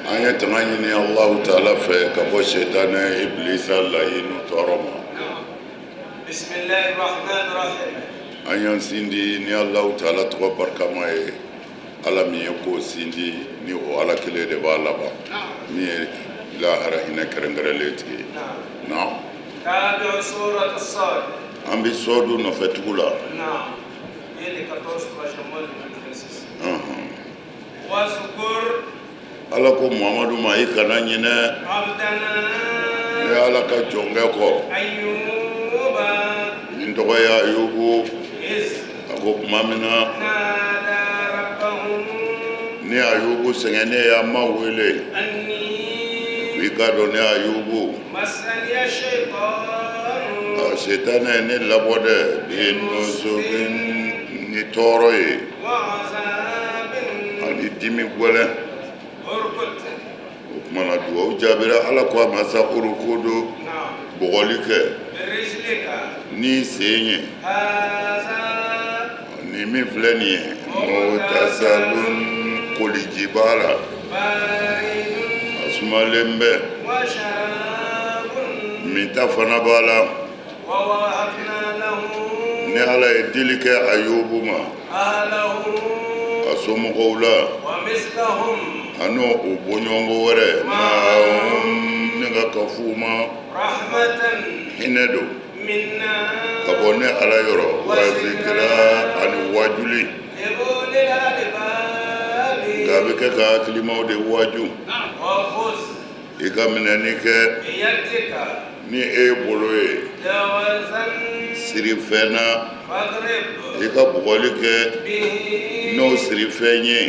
An ye tanga ɲini Alahu taala fɛ ka bɔ sitanɛ ibilisa layinu tɔɔrɔ ma. An y'an sindi ni Alahu taala tɔgɔ barikama ye, Ala min ye ko sindi ni o Ala kelen de b'a laban, min ye lahara hinɛ kɛrɛnkɛrɛnlen tigi ye. Naam. An bɛ sɔɔdu nɔfɛ tugu la. Ala ko Muhamadu ma i kana ɲinɛ ne Ala ka jɔnkɛ kɔ min tɔgɔ ye Ayubu. A ko tuma min na ni Ayubu sɛgɛnnen y'a ma wele, i k'a dɔn ne Ayubu, sitanɛ ye ne labɔ dɛ, binusubi ni tɔɔrɔ ye ani dimi gɛlɛn. O tuma na dugawu jaabira. Ala ko a ma sa urukudu, bugɔli kɛ n'i sen ye. Nin min filɛ nin ye, mugutasalun, koliji b'a la, a sumalen bɛ, minta fana b'a la. Ni Ala ye dili kɛ Ayubu ma a somɔgɔw la, an'o u bɔɲɔgɔnko wɛrɛ ni ka kafo u ma, hinɛ don ka bɔ ne Ala yɔrɔ, wa zikira, ani wajuli. Nka a bɛ kɛ ka hakilimaw de waju. I ka minɛni kɛ ni e bolo ye sirifɛn na, i ka bugɔli kɛ n'o sirifɛn ye.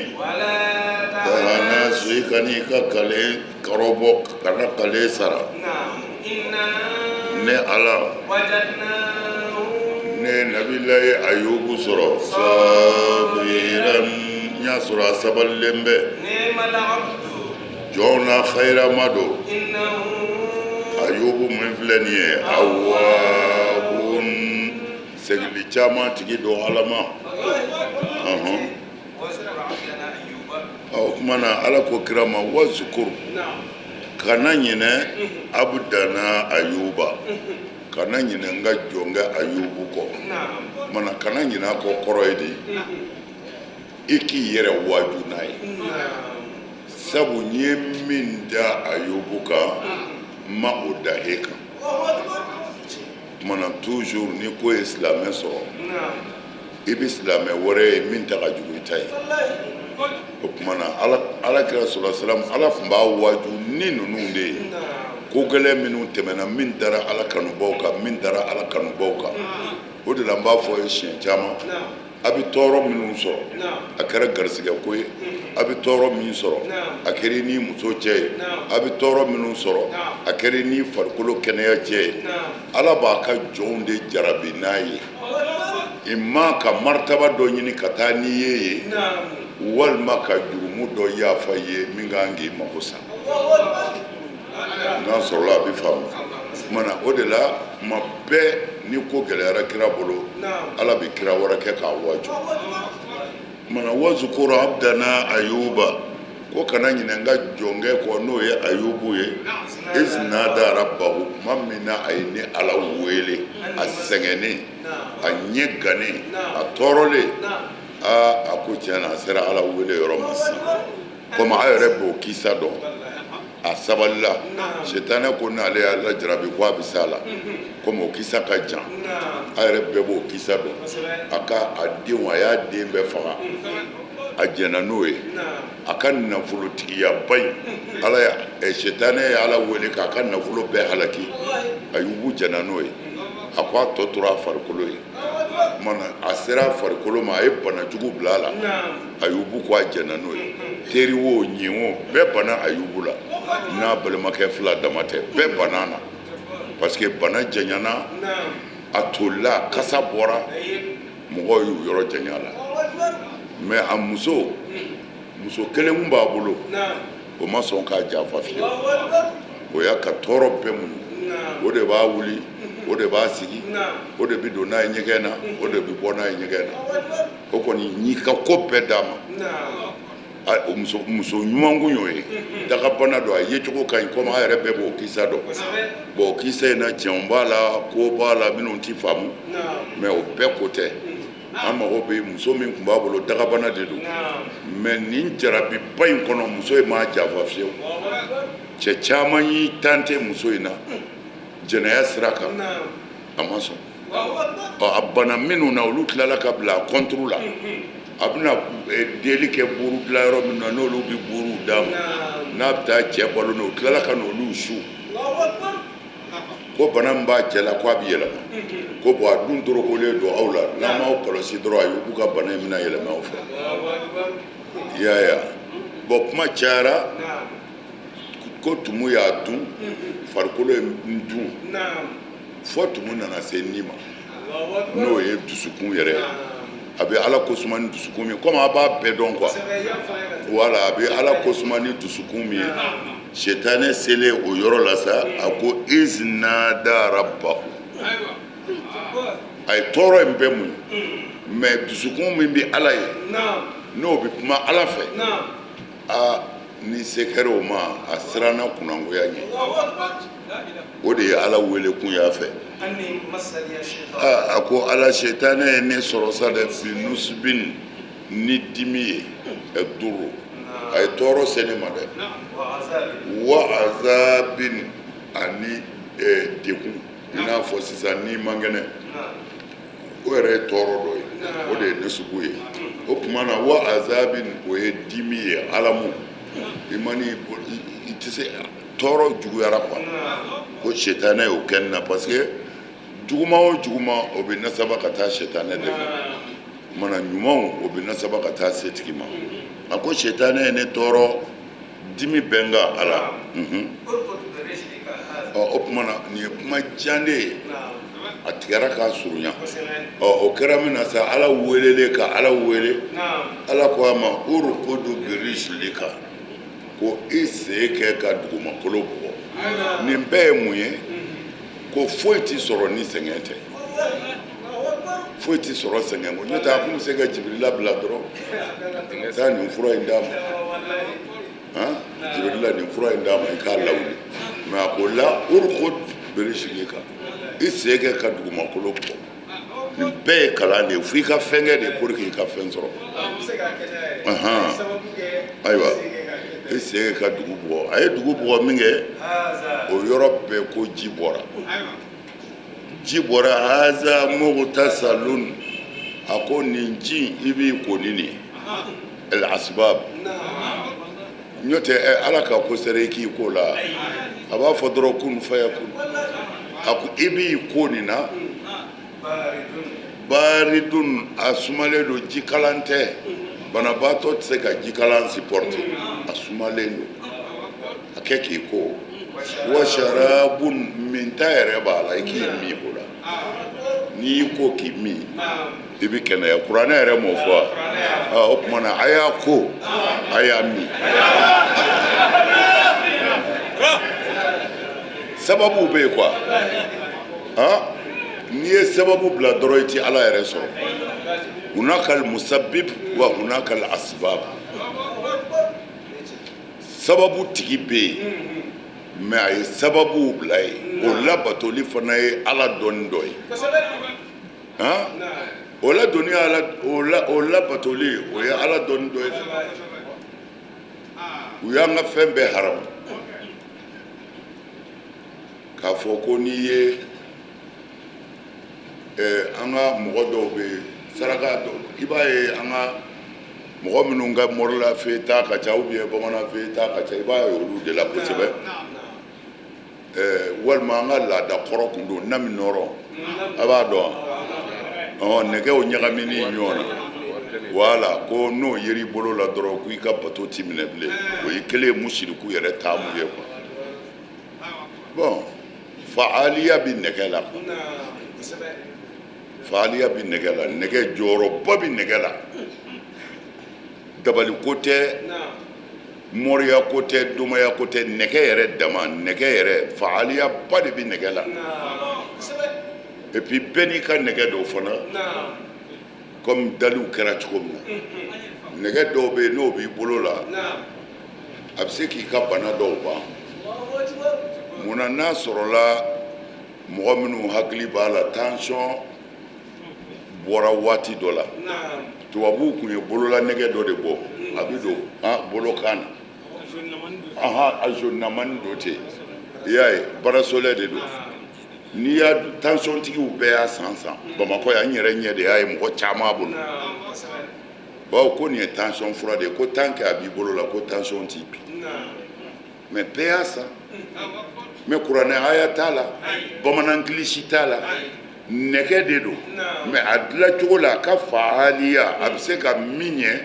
Tahanasu, i kan'i ka kale kɔrɔbɔ, kana kale sara. Ne Ala, ne nabilayi Ayubu sɔrɔ sabiran, n y'a sɔrɔ a sabalilen bɛ. Jɔn na hayirama don. Ayubu min filɛ nin ye, awabun, segili caman tigi don Ala ma. O tuma na Ala ko kira ma wazukur, kana ɲinɛ abudana Ayuba, kana ɲinɛ n ka jɔnkɛ Ayubu kɔ. Mana kana ɲinɛ a kɔ kɔrɔ ye di? I k'i yɛrɛ waaju n'a ye, sabu n ye min da Ayubu kan, n ma o da e kan. Tuma na toujours ni ko ye silamɛ sɔrɔ, i bɛ silamɛ wɛrɛ ye min ta ka jugu i ta ye. O tuma na Ala kira sɔrɔ salam, Ala tun b'a waaju ni ninnu de ye, ko gɛlɛn minnu tɛmɛna, min dara Ala kanubaw kan, min dara Ala kanubaw kan. O de la n b'a fɔ ye siɲɛ caman, a bɛ tɔɔrɔ minnu sɔrɔ, a kɛra garisɛgɛ ko ye, a bɛ tɔɔrɔ min sɔrɔ, a kɛra i ni muso cɛ ye, a bɛ tɔɔrɔ minnu sɔrɔ, a kɛra i ni farikolo kɛnɛya cɛ ye, Ala b'a ka jɔnw de jarabi n'a ye. I ma ka maritaba dɔ ɲini ka taa n'i ye yen, walima ka jurumu dɔ yafa i ye min kan k'i mako sa. N'a sɔrɔla a bɛ faamu. Tuma na o de la tuma bɛɛ ni ko gɛlɛyara kira bolo, Ala bɛ kira wɛrɛ kɛ k'a waaju. Tuma na wazukuru abdana Ayuba, ko kana ɲinɛ n ka jɔnkɛ kɔ, n'o ye Ayubu ye, izinada rabahu, tuma min na a ye ne Ala wele, a sɛgɛnnen, a ɲɛ gannen, a tɔɔrɔlen. Aa, a ko tiɲɛ na, a sera Ala wele yɔrɔ ma sisan. Komi aw yɛrɛ b'o kisa dɔn, a sabalila. Sitanɛ ko n'ale y'a lajarabi ko a bɛ s'a la. Komi o kisa ka jan, a yɛrɛ bɛɛ b'o kisa dɔn. A ka a denw, a y'a den bɛɛ faga, a jɛnna n'o ye. A ka nafolotигiyaba in, ala ya sitanɛ ye Ala wele k'a ka nafolo bɛɛ halaki, Ayubu jɛnna n'o ye. A ko a tɔ tora a farikolo ye. Mana a sera a farikolo ma, a ye bana jugu bila a la. Ayubu ko a jɛnna n'o ye. Teri wo, ɲin wo, bɛɛ banna Ayubu la, n'a balimakɛ fila dama tɛ, bɛɛ banna na, parce que bana janyana, a tolila, kasa bɔra, mɔgɔw y'u yɔrɔ janya la. Mais a muso, muso kelen kun b'a bolo, o ma sɔn k'a janfa fiyewu. O y'a ka tɔɔrɔ bɛɛ muɲu, o de b'a wuli, o O de b'a sigi, o de bɛ don n'a ye ɲɛgɛn na, o de bɛ bɔ n'a ye ɲɛgɛn na. O kɔni y'i ka ko bɛɛ d'a ma. O muso ɲuman kun y'o ye. Dagabana don, a yecogo ka ɲi, komi a yɛrɛ bɛɛ b'o kisa dɔn. Bon, o kisa in na, tiɲɛw b'a la, ko b'a la minnu ti faamu, mais o bɛɛ ko tɛ. An mago bɛ muso min tun b'a bolo, dagabana de don, mais nin jarabiba in kɔnɔ, muso in m'a janfa fiyewu. Cɛ caman y'i tenter muso in na jɛnɛya sira kan, a ma sɔn. Ɔ, a bana minnu na, olu tilala ka bila a contre la. A bɛna deli kɛ buuru dilan yɔrɔ min na, n'olu bɛ buuru d'a ma, n'a bɛ taa cɛ balo n'o, tilala ka n'olu su ko bana min b'a cɛ la, ko a bɛ yɛlɛma. Ko bon, a dun dorokolen don aw la, n'a m'aw kɔlɔsi dɔrɔn, Ayubu ka bana in bɛna yɛlɛma aw fɛ. I y'a ye wa? Bon, kuma cayara ko tumu y'a dun, farikolo ye n dun, fo tumu nana se ni ma, n'o ye dusukun yɛrɛ ye. A bɛ Ala ko suma ni dusukun min, komi a b'a bɛɛ dɔn quoi. Voilà, a bɛ Ala ko suma ni dusukun min ye. Sitanɛ selen o yɔrɔ la sa, a ko iz nada rabbahu. A ye tɔɔrɔ in bɛɛ muɲu, mais dusukun min bɛ Ala ye, n'o bɛ kuma Ala fɛ, aa, ni se kɛra o ma, a siranna kunnangoya ɲɛ. O de ye Ala wele kun y'a fɛ. A ko Ala, sitanɛ ye ne sɔrɔ sa dɛ, bi nusubin, ni dimi ye, duru, a ye tɔɔrɔ se ne ma dɛ, wa azabin, ani degun. I n'a fɔ sisan n'i man kɛnɛ, o yɛrɛ ye tɔɔrɔ dɔ ye, o de ye nusubu ye. O tuma na, wa azabin, o ye dimi ye, alamu i mani i tɛ se, tɔɔrɔ juguyara quoi. Ko sitanɛ y'o kɛ nin na, parce que juguma o juguma, o bɛ nasaba ka taa sitanɛ de ma. Mana ɲumanw, o bɛ nasaba ka taa setigi ma. A ko sitanɛ ye ne tɔɔrɔ, dimi bɛ n kan, Ala. Ɔ, o tuma na, nin ye kuma jan de ye, a tigɛra k'a surunya. Ɔ, o kɛra min na sa, Ala welelen ka Ala wele, Ala ko a ma urukudu birijilika, ko i sen kɛ ka dugumakolo bugɔ. Nin bɛɛ ye mun ye? Ko foyi tɛ sɔrɔ ni sɛgɛn tɛ, foyi tɛ sɔrɔ sɛgɛn kɔ. N'o tɛ, a kun bɛ se ka Jibirila bila dɔrɔn, taa nin fura in d'a ma, han, Jibirila, nin fura in d'a ma, i k'a lawuli. Mais a ko la urukudu birijilika, i sen kɛ ka dugumakolo bugɔ. Nin bɛɛ ye kalan de ye, fo i ka fɛn kɛ de pour que i ka fɛn sɔrɔ. Ayiwa, i sen kɛ ka dugu bugɔ. A ye dugu bugɔ min kɛ, o yɔrɔ bɛɛ ko ji bɔra, ji bɔra. Haza mugtasalun, a ko nin ji, i b'i ko ni nin el asbab. N'o tɛ, Ala ka ko sera i k'i ko la, a b'a fɔ dɔrɔn kun fayakun. A ko i b'i ko nin na, baridun, a sumalen don, jikalan tɛ. Banabaatɔ tɛ se ka jikalan supporter, a sumalen don, a kɛ k'i ko. Wa sharabun, minta yɛrɛ b'a la, i k'i min o la. N'i y'i ko k'i min, i bɛ kɛnɛya. Kuranɛ yɛrɛ m'o fɔ wa? O tuma na, a y'a ko, a y'a min. Sababu bɛ yen quoi. N'i ye sababu bila dɔrɔn, i ti Ala yɛrɛ sɔrɔ. Hunaka al-musabbib wa hunaka al-asbab. Sababu tigi bɛ yen, mais a ye sababuw bila yen. O labatoli fana ye Ala dɔnni dɔ ye. O ladonni ala, o labatoli, o ye Ala dɔnni dɔ ye. U y'an ka fɛn bɛɛ haramu k'a fɔ ko n'i ye an ka mɔgɔ dɔw bɛ saraka dɔw, i b'a ye an ka mɔgɔ minnu ka morila fe ta ka ca ou bien bamanan fe ta ka ca, i b'a ye olu de la kosɛbɛ. Walima an ka laada kɔrɔ kun don nami nɔrɔ, a b'a dɔn wa? Nɛgɛw ɲagamini ɲɔgɔn na, wala ko n'o yer'i bolo la dɔrɔn, ko i ka bato ti minɛ bilen. O ye kelen ye, musiriku yɛrɛ taamu ye quoi. Bon, faaliya bɛ nɛgɛ la quoi, faaliya bɛ nɛgɛ la, nɛgɛ jɔyɔrɔba bɛ nɛgɛ la. Dabali ko tɛ, moriya ko tɛ, domaya ko tɛ, nɛgɛ yɛrɛ dama, nɛgɛ yɛrɛ faaliyaba de bɛ nɛgɛ la. Et puis bɛɛ n'i ka nɛgɛ dɔw fana, comme daliw kɛra cogo min na, nɛgɛ dɔw bɛ yen, n'o b'i bolo la, a bɛ se k'i ka bana dɔw ban. Munna n'a sɔrɔla mɔgɔ minnu hakili b'a la, tension bɔra waati dɔ la, tubabuw tun ye bololanɛgɛ dɔ de bɔ, a bɛ don bolokan na, a jaunamani don ten, i y'a ye, bracelet de don. N'i y'a tension tigiw bɛɛ y'a san san Bamakɔ yan, n yɛrɛ ɲɛ de y'a ye mɔgɔ caman bolo. Bawo ko nin ye tension fura de ye, ko tant que a b'i bolo la, ko tension t'i bin. Mais bɛɛ y'a san, mais kuranɛ aya t'a la, bamanan kilisi t'a la, nɛgɛ de don. Mais a dilancogo la, a ka faaliya, a bɛ se ka min ɲɛ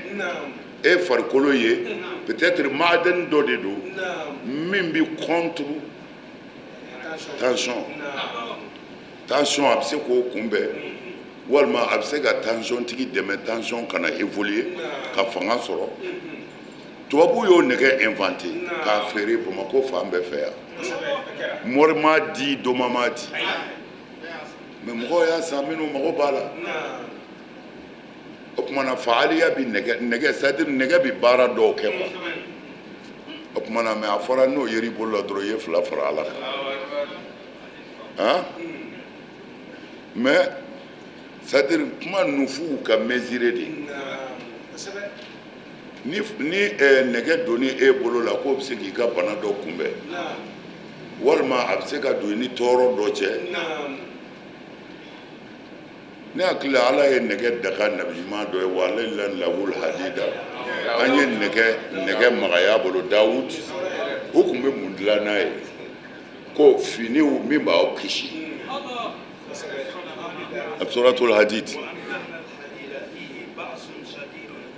e farikolo ye, peut-être maadani dɔ de don min bɛ contre tension. Tension, a bɛ se k'o kunbɛn, walima a bɛ se ka tension tigi dɛmɛ tension kana évoluer ka fanga sɔrɔ. Tubabuw y'o nɛgɛ inventé k'a feere Bamakɔ fan bɛɛ fɛ yan. Mori m'a di, doma m'a di, mais mɔgɔw y'a san, minnu mago b'a la. O tuma na faaliya bi nɛgɛ, nɛgɛ, c'est à dire nɛgɛ bi baara dɔw kɛ quoi. O tuma na, mais a fɔra n'o yer'i bolo la dɔrɔn, i ye fila fara Ala kan, han. Mais c'est à dire kuma ninnu, f'u ka mesurer de. Ni nɛgɛ donni e bolo la, k'o bɛ se k'i ka bana dɔ kunbɛn, walima a bɛ se ka don i ni tɔɔrɔ dɔ cɛ. Ne hakili la, Ala ye nɛgɛ daga nabi ɲuman dɔ ye, wa alanna lahul hadida, an ye nɛgɛ magaya bolo Dawud. O tun bɛ mun dilan n'a ye? Ko finiw min b'aw kisi, suratul hadid,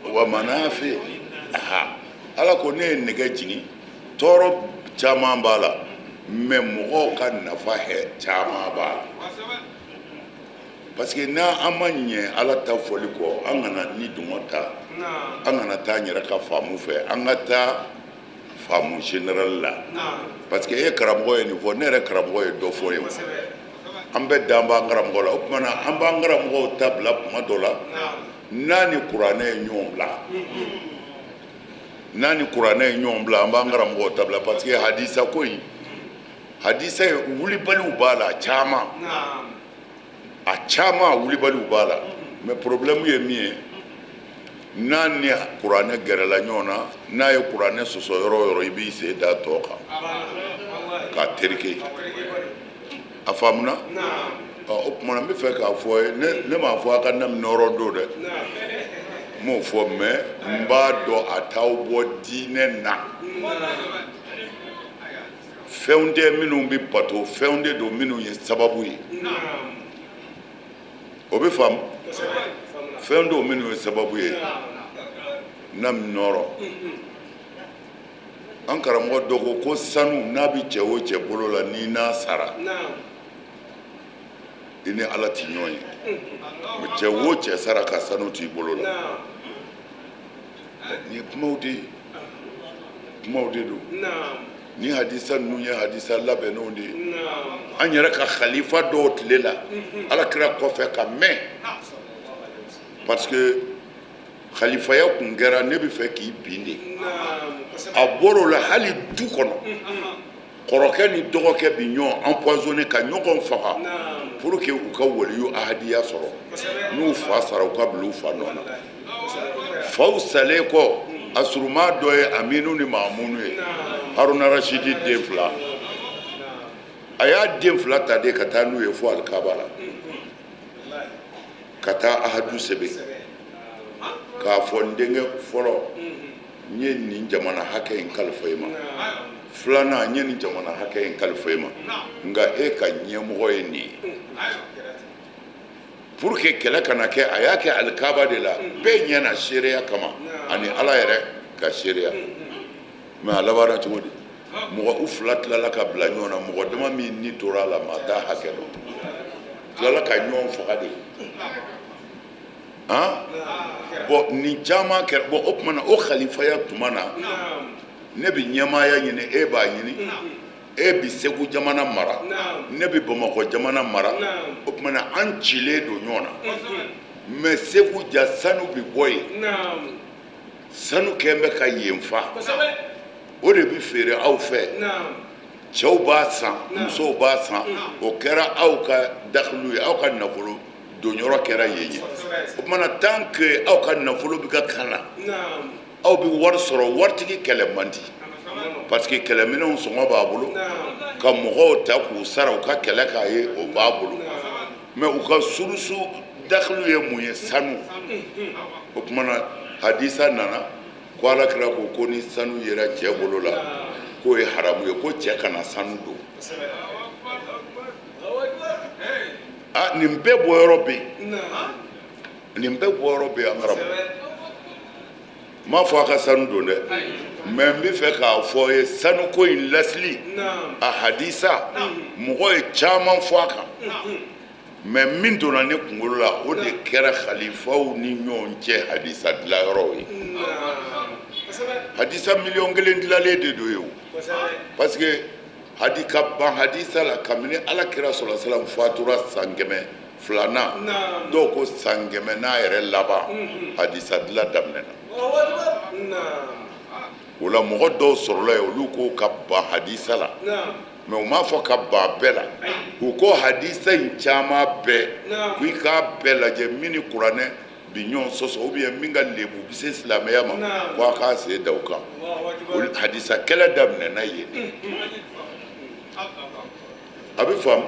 wa manafi. Aha, Ala ko ne ye nɛgɛ jigin, tɔɔrɔ caman b'a la, mais mɔgɔw ka nafa hɛ caman b'a la. Parce que n'a an ma ɲɛ Ala ta fɔli kɔ, an kana ni dungɔ ta, an kana taa an yɛrɛ ka faamu fɛ, an ka taa faamu général la. Parce que e karamɔgɔ ye nin fɔ, ne yɛrɛ karamɔgɔ ye dɔ fɔ ye, an bɛɛ dan b'an karamɔgɔ la. O tuma na, an b'an karamɔgɔw ta bila kuma dɔ la, n'a ni kuranɛ ye ɲɔgɔn bila, n'a ni kuranɛ ye ɲɔgɔn bila, an b'an karamɔgɔw ta bila. Parce que hadisa ko in, hadisa in wulibaliw b'a la caman, a caman wulibaliw b'a la. Mais problème ye min ye, n'a ni kuranɛ gɛrɛla ɲɔgɔn na, n'a ye kuranɛ sɔsɔ yɔrɔ o yɔrɔ, i b'i sen da tɔ kan k'a terike. A faamuna? O tuma na, n bɛ fɛ k'a fɔ ye, ne m'a fɔ a ka nami nɔrɔ don dɛ, n m'o fɔ, mais n b'a dɔn a t'aw bɔ diinɛ na. Fɛnw tɛ minnu bɛ bato, fɛnw de don minnu ye sababu ye. O bɛ faamu? Fɛn dɔw minnu ye sababu ye, nami nɔrɔ. An karamɔgɔ dɔ ko ko sanu n'a bɛ cɛ o cɛ bolo la, n'i n'a sara, i ni Ala ti ɲɔgɔn ye. Cɛ o cɛ sara ka sanu t'i bolo la, nin ye kumaw de ye, kumaw de don. Ni hadisa ninnu ye hadisa labɛnnenw de ye. An yɛrɛ ka khalifa dɔw tile la, Ala kira kɔfɛ ka mɛn, parce que khalifaya kun kɛra ne bɛ fɛ k'i bin de. A bɔr'o la, hali du kɔnɔ, kɔrɔkɛ ni dɔgɔkɛ bi ɲɔgɔn empoisonné ka ɲɔgɔn faga pour que u ka waliyu ahadiya sɔrɔ. N'u fa sara, u ka bila u fa nɔ na. Faw salen kɔ, a suruma dɔ ye Aminu ni Maamunu ye, Haruna Rasidi den fila. A y'a den fila ta de ka taa n'u ye fo alikaba la, ka taa ahadu sɛbɛn k'a fɔ: n denkɛ fɔlɔ, n ye nin jamana hakɛ in kalifa i ma, filanan, n ye nin jamana hakɛ in kalifa i ma, nka e ka ɲɛmɔgɔ ye nin ye. Pour que kɛlɛ kana kɛ, a y'a kɛ alikaba de la, bɛɛ ɲɛ na, seereya kama ani Ala yɛrɛ ka seereya. Mais a labanna cogo di? Mɔgɔ u fila tilala ka bila ɲɔgɔn na, mɔgɔ dama min ni tora a la, maa t'a hakɛ dɔn, tilala ka ɲɔgɔn faga de. Han, bon, nin caman kɛra. Bon, o tuma na, o khalifaya tuma na, ne bɛ ɲɛmaaya ɲini, e b'a ɲini, e bɛ Segu jamana mara, ne bɛ Bamakɔ jamana mara. O tuma na an cilen don ɲɔgɔn na, mais Segu ja sanu bɛ bɔ yen, sanu kɛn bɛ ka yen fa, o de bɛ feere aw fɛ, cɛw b'a san, musow b'a san. O kɛra aw ka dakhlu ye, aw ka nafolo donyɔrɔ kɛra yen ye. O tuma na, tant que aw ka nafolo bɛ ka na, aw bɛ wari sɔrɔ. Waritigi kɛlɛ man di, parce que kɛlɛminɛnw sɔngɔ b'a bolo, ka mɔgɔw ta k'u sara u ka kɛlɛ k'a ye, o b'a bolo. Mais u ka source dakhlu ye mun ye? Sanu. O tuma na, hadisa nana ko Ala kira ko ko ni sanu yera cɛ bolo la, k'o ye haramu ye, ko cɛ kana sanu don. Ah, nin bɛɛ bɔyɔrɔ bɛ yen, nin bɛɛ bɔyɔrɔ bɛ yen. An karamɔgɔ, n m'a fɔ a ka sanu don dɛ, mais n bɛ fɛ k'a fɔ ye, sanuko in lasili, a hadisa, mɔgɔ ye caman fɔ a kan, mais min donna ne kunkolo la, o de kɛra khalifaw ni ɲɔgɔn cɛ hadisa dilanyɔrɔw ye. Hadisa 1 miliyɔn dilalen de don ye o, parce que hadi ka ban hadisa la kabini Ala kira sɔrɔ salam fatura san 200nan, dɔw ko san 100 n'a yɛrɛ laban, hadisa dilan daminɛna. O la, mɔgɔ dɔw sɔrɔla yen, olu ko ka ban hadisa la, mais u m'a fɔ ka ban bɛɛ la. U ko hadisa in caman bɛɛ, ko i k'a bɛɛ lajɛ, min ni kuranɛ bi ɲɔgɔn sɔsɔ ou bien min ka lebu bɛ se silamɛya ma, ko a k'a sen da o kan. Hadisa kɛlɛ daminɛna yen. A bɛ faamu.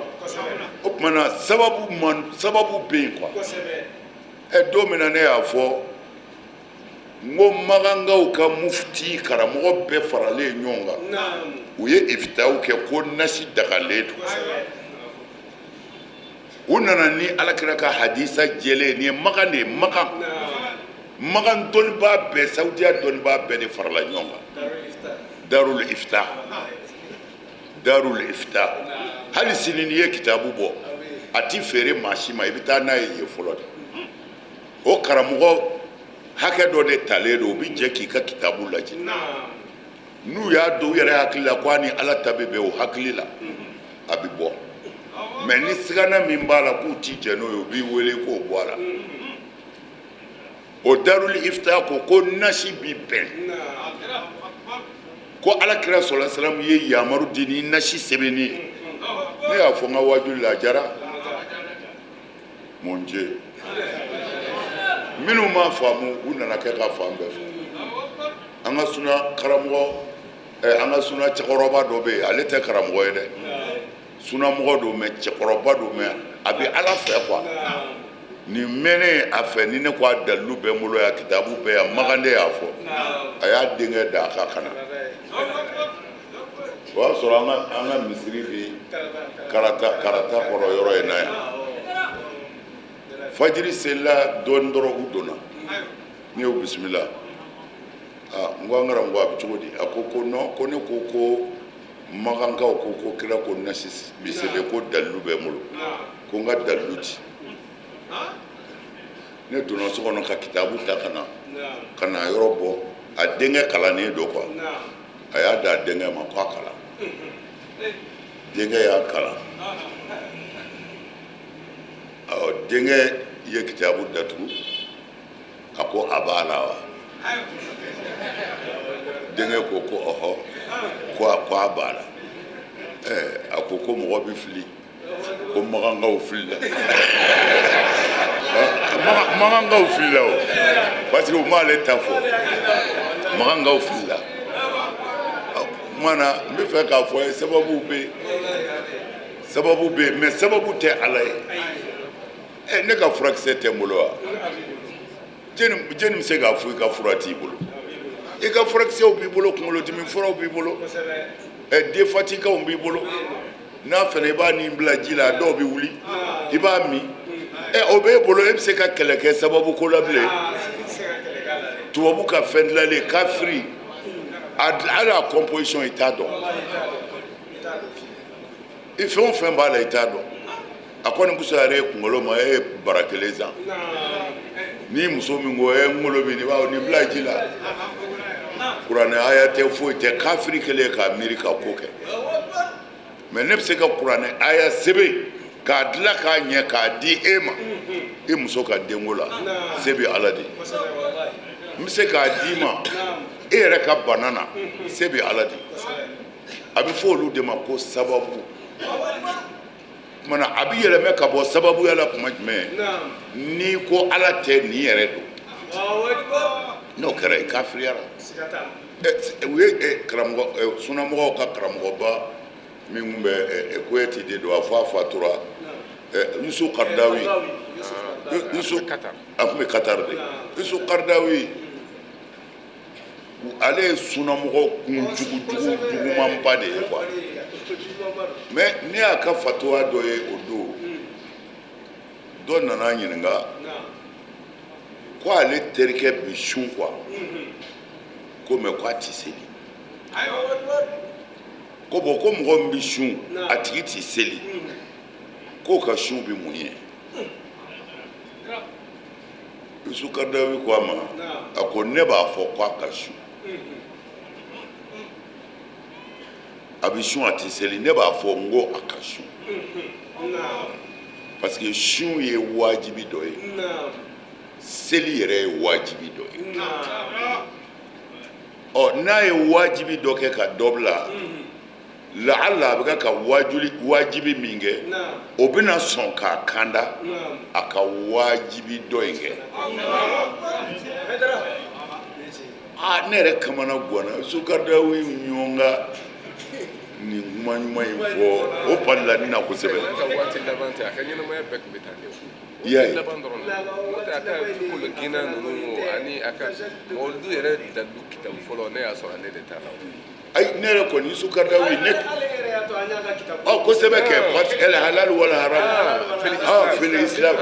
O tuma na, sababu man sababu bɛ yen quoi. Ɛ, don min na ne y'a fɔ n ko Makankaw ka mufti karamɔgɔ bɛɛ faralen ɲɔgɔn kan, u ye ifitaw kɛ ko nasi dagalen don. U nana ni Alakira ka hadisa jɛlen. Nin ye Makan de ye. Makan, Makan dɔnnibaa bɛɛ, Saudiya dɔnnibaa bɛɛ de farala ɲɔgɔn kan, Darul Ifta, Darul Ifta. Hali sini, n'i ye kitabu bɔ, a ti feere maa si ma, i bɛ taa n'a ye yen fɔlɔ de. O karamɔgɔ hakɛ dɔ de talen don, u bɛ jɛ k'i ka kitabu lajɛ. N'u y'a don u yɛrɛ hakili la ko a ni Ala ta bɛ bɛn o hakili la, a bɛ bɔ. Mais ni sigana min b'a la k'u ti jɛ n'o ye, u b'i wele k'o bɔ a la. O Darul Ifta ko ko nasi bi bɛn, ko Ala kira sɔrɔ salam ye yamaru di ni nasi sɛbɛnni ye. Ne y'a fɔ n ka wajuli la, a diyara mon Dieu. Minnu m'a faamu, u nana kɛ ka fan bɛɛ fɔ. An ka suna karamɔgɔ, an ka suna cɛkɔrɔba dɔ bɛ yen, ale tɛ karamɔgɔ ye dɛ, sunamɔgɔ don, mais cɛkɔrɔba don, mais a bɛ Ala fɛ quoi. Nin mɛnnen a fɛ ni ne ko a dalilu bɛ n bolo yan, kitabu bɛ yan, Makan de y'a fɔ. A y'a denkɛ da a ka ka na. O y'a sɔrɔ an ka misiri bɛ Karata, Karata kɔrɔ yɔrɔ in na yan. Fajiri selila dɔɔnin dɔrɔn, u donna. Ne y'o bisimila. Aa, n ko an karamɔgɔ, a bɛ cogo di? A ko ko non, ko ne ko ko Makankaw ko ko kira ko nasi bi sɛbɛn, ko dalilu bɛ n bolo, ko n ka dalilu di. Ne donna so kɔnɔ ka kitabu ta ka na, ka na yɔrɔ bɔ. A denkɛ kalannen don quoi. A y'a di a denkɛ ma ko a kalan. Denkɛ y'a kalan. Ɔ, denkɛ ye kitabu datugu, a ko a b'a la wa? Denkɛ ko ko ɔhɔ, ko a b'a la. Ɛɛ, a ko ko mɔgɔ bɛ fili, ko Makankaw filila, Makankaw filila o, parce que u m'ale ta fɔ, Makankaw filila. O tuma na, n bɛ fɛ k'a fɔ ye, sababu bɛ yen, sababu bɛ yen, mais sababu tɛ Ala ye. Ɛ, ne ka furakisɛ tɛ n bolo wa? Jɛni, jɛni bɛ se k'a fɔ i ka fura t'i bolo? I ka furakisɛw b'i bolo, kunkolodimi furaw b'i bolo, ɛ, defatikaw b'i bolo. N'a fɛnɛ i b'a nin bila ji la, a dɔw bɛ wuli, i b'a min. Ɛ, o b'e bolo, e bɛ se ka kɛlɛ kɛ sababu ko la bilen? Tubabu ka fɛn dilanlen, kafiri, a hali a composition i t'a dɔn. I fɛn o fɛn b'a la, i t'a dɔn. A kɔni kusayara e kunkolo ma, e ye bara kelen san. Ni muso min ko e n kunkolo bɛ nin, i b'a fɔ nin bila ji la. Kuranɛ aya tɛ, foyi tɛ, kafiri kɛlen k'a miiri ka ko kɛ. Mais ne bɛ se ka kuranɛ aya sɛbɛn. K'a dilan k'a ɲɛ k'a di e ma i muso ka denko la, se bɛ Ala de. N bɛ se k'a d'i ma e yɛrɛ ka bana na, se bɛ Ala de. A bɛ fɔ olu de ma ko sababu. Tuma na a bɛ yɛlɛmɛ ka bɔ sababuya la tuma jumɛn? N'i ko Ala tɛ nin yɛrɛ don, n'o kɛra i kafiriyara. U ye karamɔgɔ sunamɔgɔw ka karamɔgɔba min tun bɛ Kowɛti de don, a fɔ a fatura, Yusuf Karadawi. Yusuf, a tun bɛ Katari de. Yusuf Karadawi, ale ye sunamɔgɔ kun jugu jugu jugumanba de ye quoi. Mais ne y'a ka fatuwa dɔ ye o don, dɔ nana ɲininka ko ale terikɛ bi sun quoi, ko mais ko a ti seli. Ko bon, ko mɔgɔ min bɛ sun, a tigi ti seli, k'o ka sun bɛ mun ye? Yusuf Karadawi ko a ma, a ko ne b'a fɔ ko a ka sun, a bɛ sun, a tɛ seli, ne b'a fɔ n ko a ka sun, parce que sun ye wajibi dɔ ye, seli yɛrɛ ye wajibi dɔ ye. Ɔ, n'a ye wajibi dɔ kɛ ka dɔ bila, laala a bɛ ka wajibi min kɛ, o bɛna sɔn k'a kanda a ka wajibi dɔ in kɛ. Aa, ne yɛrɛ kamana ganna. Yusuf Karadawi ɲɔgɔn ka nin kuma ɲuman in fɔ, o balila ne na kosɛbɛ. Waati laban tɛ, a ka ɲɛnamaya bɛɛ tun bɛ tan de. I y'a ye. Laban dɔrɔn, n'o tɛ a ka kolo ginna ninnu ani a ka mawuludu yɛrɛ dalilu kitabu fɔlɔ, ne y'a sɔrɔ ale de ta la. Ayi, ne yɛrɛ kɔni, Yusuf Karadawi, ne ɔ kosɛbɛ kɛ, parce que el halal wal haram ah fil islam,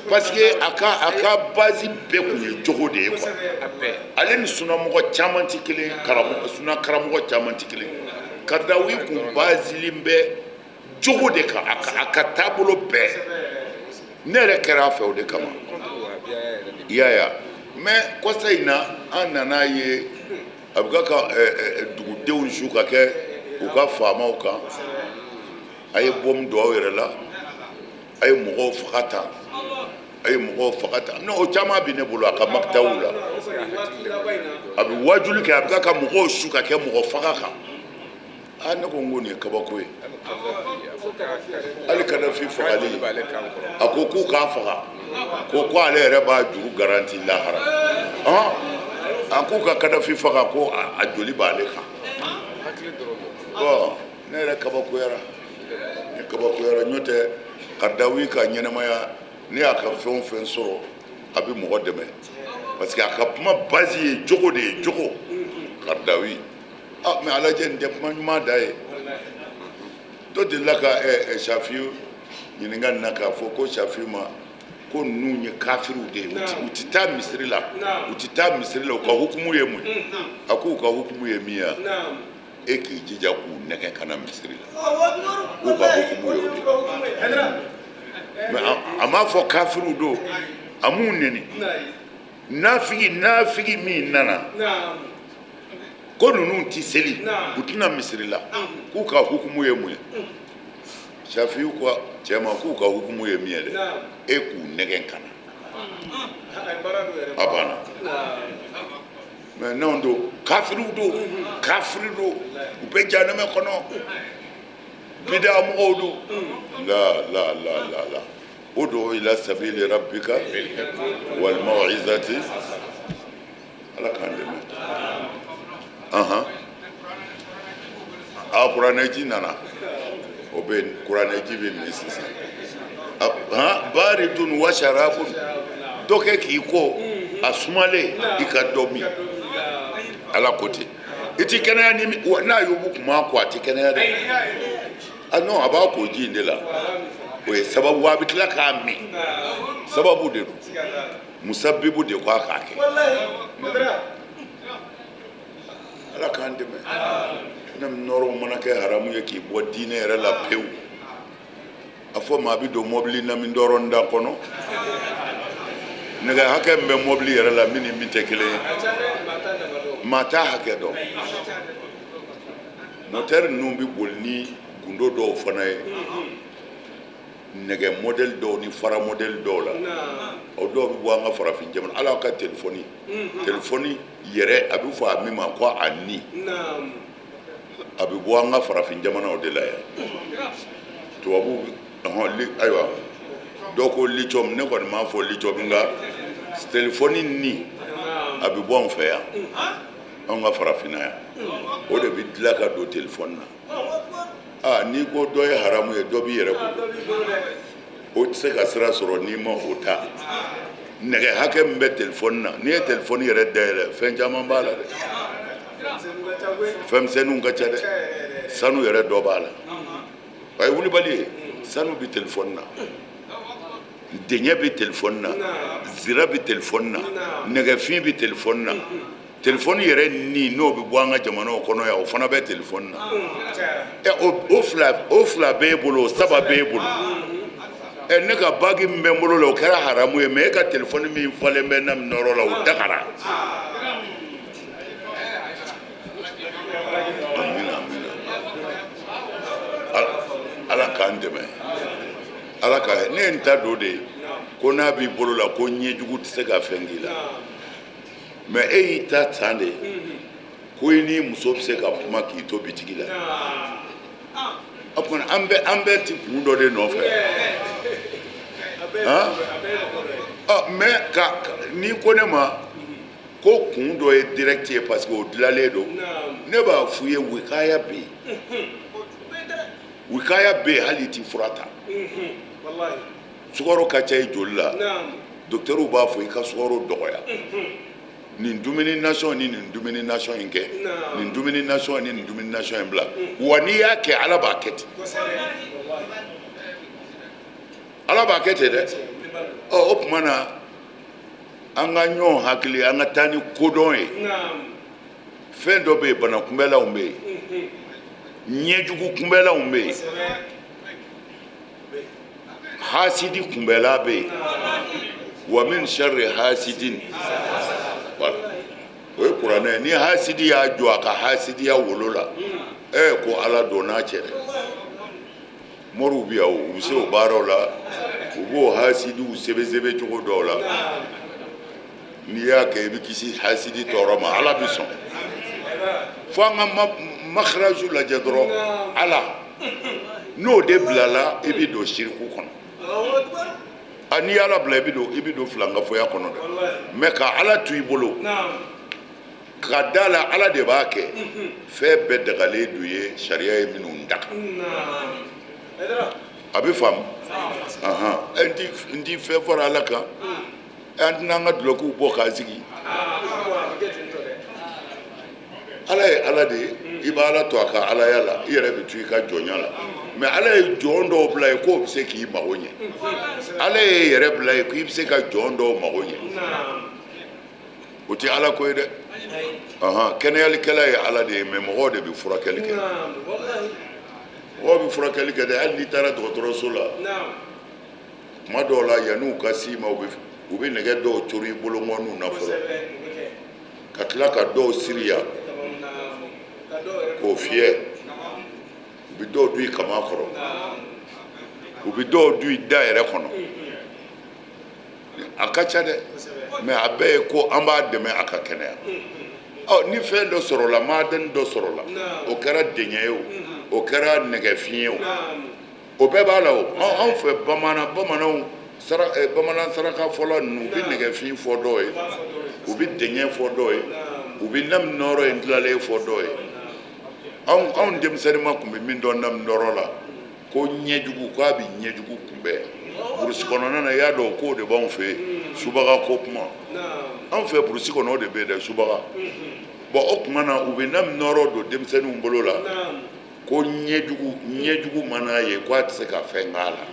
parce que a ka base bɛɛ tun ye jogo de ye quoi. Ale ni sunamɔgɔ caman tɛ kelen, karamɔgɔ suna karamɔgɔ caman tɛ kelen. Karadawi kun bazilen bɛ jogo de kan, a ka taabolo bɛɛ. Ne yɛrɛ kɛra a fɛ o de kama, i y'a ye. Mais kɔsa in na, an nana ye a bɛ ka dugudenw su ka kɛ u ka faamaw kan. A ye bɔmu don aw yɛrɛ la, a ye mɔgɔw faga tan, a ye mɔgɔw faga tan. Non, o caman bɛ ne bolo a ka makitaw la. A bɛ wajuli kɛ, a bɛ ka mɔgɔw su ka kɛ mɔgɔ faga kan. Aa, ne ko n ko nin ye kabako ye. Hali Kadafi fagali, a ko k'u k'a faga, ko ale yɛrɛ b'a juru garanti lahara. Ɔn, a k'u ka Kadafi faga, ko a joli b'ale kan. Bon, ne yɛrɛ kabakoyara, ne kabakoyara. N'o tɛ, Karadawi ka ɲɛnamaya, ne y'a ka fɛn o fɛn sɔrɔ, a bɛ mɔgɔ dɛmɛ, parce que a ka kuma base ye jogo de ye, jogo. Karadawi, ah, mais a lajɛ, nin tɛ kuma ɲuman da ye. Dɔ delila ka Safiyu ɲininka nin na, k'a fɔ ko Safiyu ma ko ninnu ye kafiriw de ye, u ti taa misiri la, u ti taa misiri la, u ka hukumu ye mun ye? A k'u ka hukumu ye min ye, e k'i jija k'u nɛgɛ ka na misiri la, k'u ka hukumu ye o de ye. Mais a m'a fɔ kafiriw don, a m'u neni. Nafigi min nana ko ninnu ti seli, u tɛna misiri la, k'u ka hukumu ye mun ye? Safiyu ko cɛ ma k'u ka hukumu ye min ye dɛ, e k'u nɛgɛn ka na, a banna. Mais n'anw don, kafiriw don, kafiri don, u bɛ jahanama kɔnɔ, bida mɔgɔw don. La la la la la, udu ila sabili rabbika wal maw'izati. Ala k'an dɛmɛ. Ahan, a kuranɛji nana, o bɛ kuranɛji bɛ min sisan. Han, baridun wa sharabun, dɔ kɛ k'i ko a sumalen, i ka dɔ min. Ala ko ten, i ti kɛnɛya ni n'a y'u kun m'a ko, a ti kɛnɛya dɛ. Ah non, a b'a ko ji in de la, o ye sababu, a bɛ tila k'a min, sababu de don, musabibu de ko a k'a kɛ. Ala k'an dɛmɛ. Ne nɔrɔ mana kɛ haramu ye k'i bɔ diinɛ yɛrɛ la pewu. A fɔ maa bɛ don mɔbili na min dɔrɔn da kɔnɔ, nɛgɛ hakɛ min bɛ mɔbili yɛrɛ la, min ni min tɛ kelen ye, maa t'a hakɛ dɔn. Motɛri ninnu bɛ boli ni gundo dɔw fana ye. Nɛgɛ modèle dɔw ni fara modèle dɔw la, o dɔw bɛ bɔ an ka farafin jamana. Ala ka telefɔni, telefɔni yɛrɛ, a bɛ fɔ a min ma ko a ni, a bɛ bɔ an ka farafin jamanaw de la yan. Tubabuw hɔn li, ayiwa, dɔw ko lithium, ne kɔni m'a fɔ lithium, nka telefɔni ni, a bɛ bɔ anw fɛ yan, anw ka farafinna yan. O de bɛ dilan ka don telefɔni na. Aa, n'i ko dɔ ye haramu ye, dɔ b'i yɛrɛ bolo. O tɛ se ka sira sɔrɔ n'i ma o ta. Nɛgɛ hakɛ min bɛ telefɔni na, n'i ye telefɔni yɛrɛ dayɛlɛ, fɛn caman b'a la dɛ, fɛnmisɛnninw ka ca dɛ. Sanu yɛrɛ dɔ b'a la, a ye wulibali ye. Sanu bɛ telefɔni na, dɛɲɛ bɛ telefɔni na, zira bɛ telefɔni na, nɛgɛfin bɛ telefɔni na. Telefɔni yɛrɛ ni, n'o bɛ bɔ an ka jamanaw kɔnɔ yan, o fana bɛ telefɔni na. Ɛ, o fila b'e bolo, o saba b'e bolo. Ɛ, ne ka bagi min bɛ n bolo la, o kɛra haramu ye, mais e ka telefɔni min falen bɛ naminɔrɔ la, o dagara. Amina, amina. Ala k'an dɛmɛ, Ala ka. Ne ye n ta don de ye ko n'a b'i bolo la, ko ɲɛjugu tɛ se ka fɛn k'i la. Mais e y'i ta san de ko i ni muso bɛ se ka kuma k'i to bitigi la. O tuma an bɛɛ ti kun dɔ de nɔfɛ. Han, ɔ, mais ka n'i ko ne ma ko kun dɔ ye direct ye, parce que o dilanlen don, ne b'a f'u ye, wikaya bɛ yen, wikaya bɛ yen. Hali i ti fura ta, sukaro ka ca i joli la, docteurw b'a fɔ i ka sukaro dɔgɔya, nin dumuni nasɔn ni nin dumuni nasɔn in kɛ, nin dumuni nasɔn ni nin dumuni nasɔn in bila. Wa n'i y'a kɛ, Ala b'a kɛ ten, Ala b'a kɛ ten dɛ. Ɔ, o tuma na, an ka ɲɔgɔn hakili, an ka taa ni kodɔn ye. Fɛn dɔ bɛ yen, bana kunbɛlanw bɛ yen, ɲɛjugu kunbɛlanw bɛ yen, hasidi kunbɛla bɛ yen. Wa min sharri hasidin, voilà, o ye kuranɛ ye. Ni hasidi y'a jɔ a ka hasidiya wolo la, ko Ala don n'a cɛ dɛ. Moriw bɛ yan o, u bɛ se o baaraw la, u b'o hasidiw sɛbɛ cogo dɔw la. N'i y'a kɛ, i bɛ kisi hasidi tɔɔrɔ ma, Ala bɛ sɔn. Fo an ka makharaju lajɛ dɔrɔn. Ala n'o de bilala, i bɛ don siriku kɔnɔ. A, n'i y'Ala bila, i bɛ don filankafoya kɔnɔ dɛ. Mais ka Ala to i bolo, ka da la, Ala de b'a kɛ. Fɛn bɛɛ dagalen don ye, sariya ye minnu daga, a bɛ faamu. N ti fɛn fara Ala kan. An tɛna an ka dulɔkiw bɔ k'an sigi. Ala ye Ala de ye. I bɛ Ala to a ka alaya la, i yɛrɛ bɛ to i ka jɔnya la. Mais Ala ye jɔn dɔw bila yen k'o bɛ se k'i mago ɲɛ. Ala ye yɛrɛ bila yen k'i bɛ se ka jɔn dɔw mago ɲɛ. O tɛ Ala ko ye dɛ. Kɛnɛyalikɛla ye Ala de ye, mais mɔgɔw de bɛ furakɛli kɛ, mɔgɔw bɛ furakɛli kɛ dɛ. Hali n'i taara dɔgɔtɔrɔso la, tuma dɔw la, yan'u ka s'i ma, u bɛ nɛgɛ dɔw cori i bolokɔniw na fɔlɔ, ka tila ka dɔw siri yan k'o fiyɛ. U bɛ dɔw dun i kama kɔrɔ, u bɛ dɔw dun i da yɛrɛ kɔnɔ. A ka ca dɛ, mais a bɛɛ ye ko an b'a dɛmɛ a ka kɛnɛya. Ɔ, ni fɛn dɔ sɔrɔla, madani dɔ sɔrɔla, o kɛra dɛɲɛ ye, o o kɛra nɛgɛfin ye, o o bɛɛ b'a la. O anw fɛ bamanan, bamananw sara, bamanan saraka fɔlɔ ninnu, u bɛ nɛgɛfin fɔ dɔw ye, u bɛ dɛɲɛ fɔ dɔw ye, u bɛ naminɔrɔ in tilalen fɔ dɔw ye. Anw denmisɛnninma tun bɛ min dɔn naminɔrɔ la, ko ɲɛjugu, k'a bɛ ɲɛjugu kunbɛn burusi kɔnɔna na. I y'a dɔn k'o de b'anw fɛ yen, subaga ko kuma. Anw fɛ burusi kɔnɔ, o de bɛ yen dɛ, subaga. Bon, o tuma na, u bɛ naminɔrɔ don denmisɛnninw bolo la ko ɲɛjugu, ɲɛjugu mana ye ko a tɛ se ka fɛn k'a la.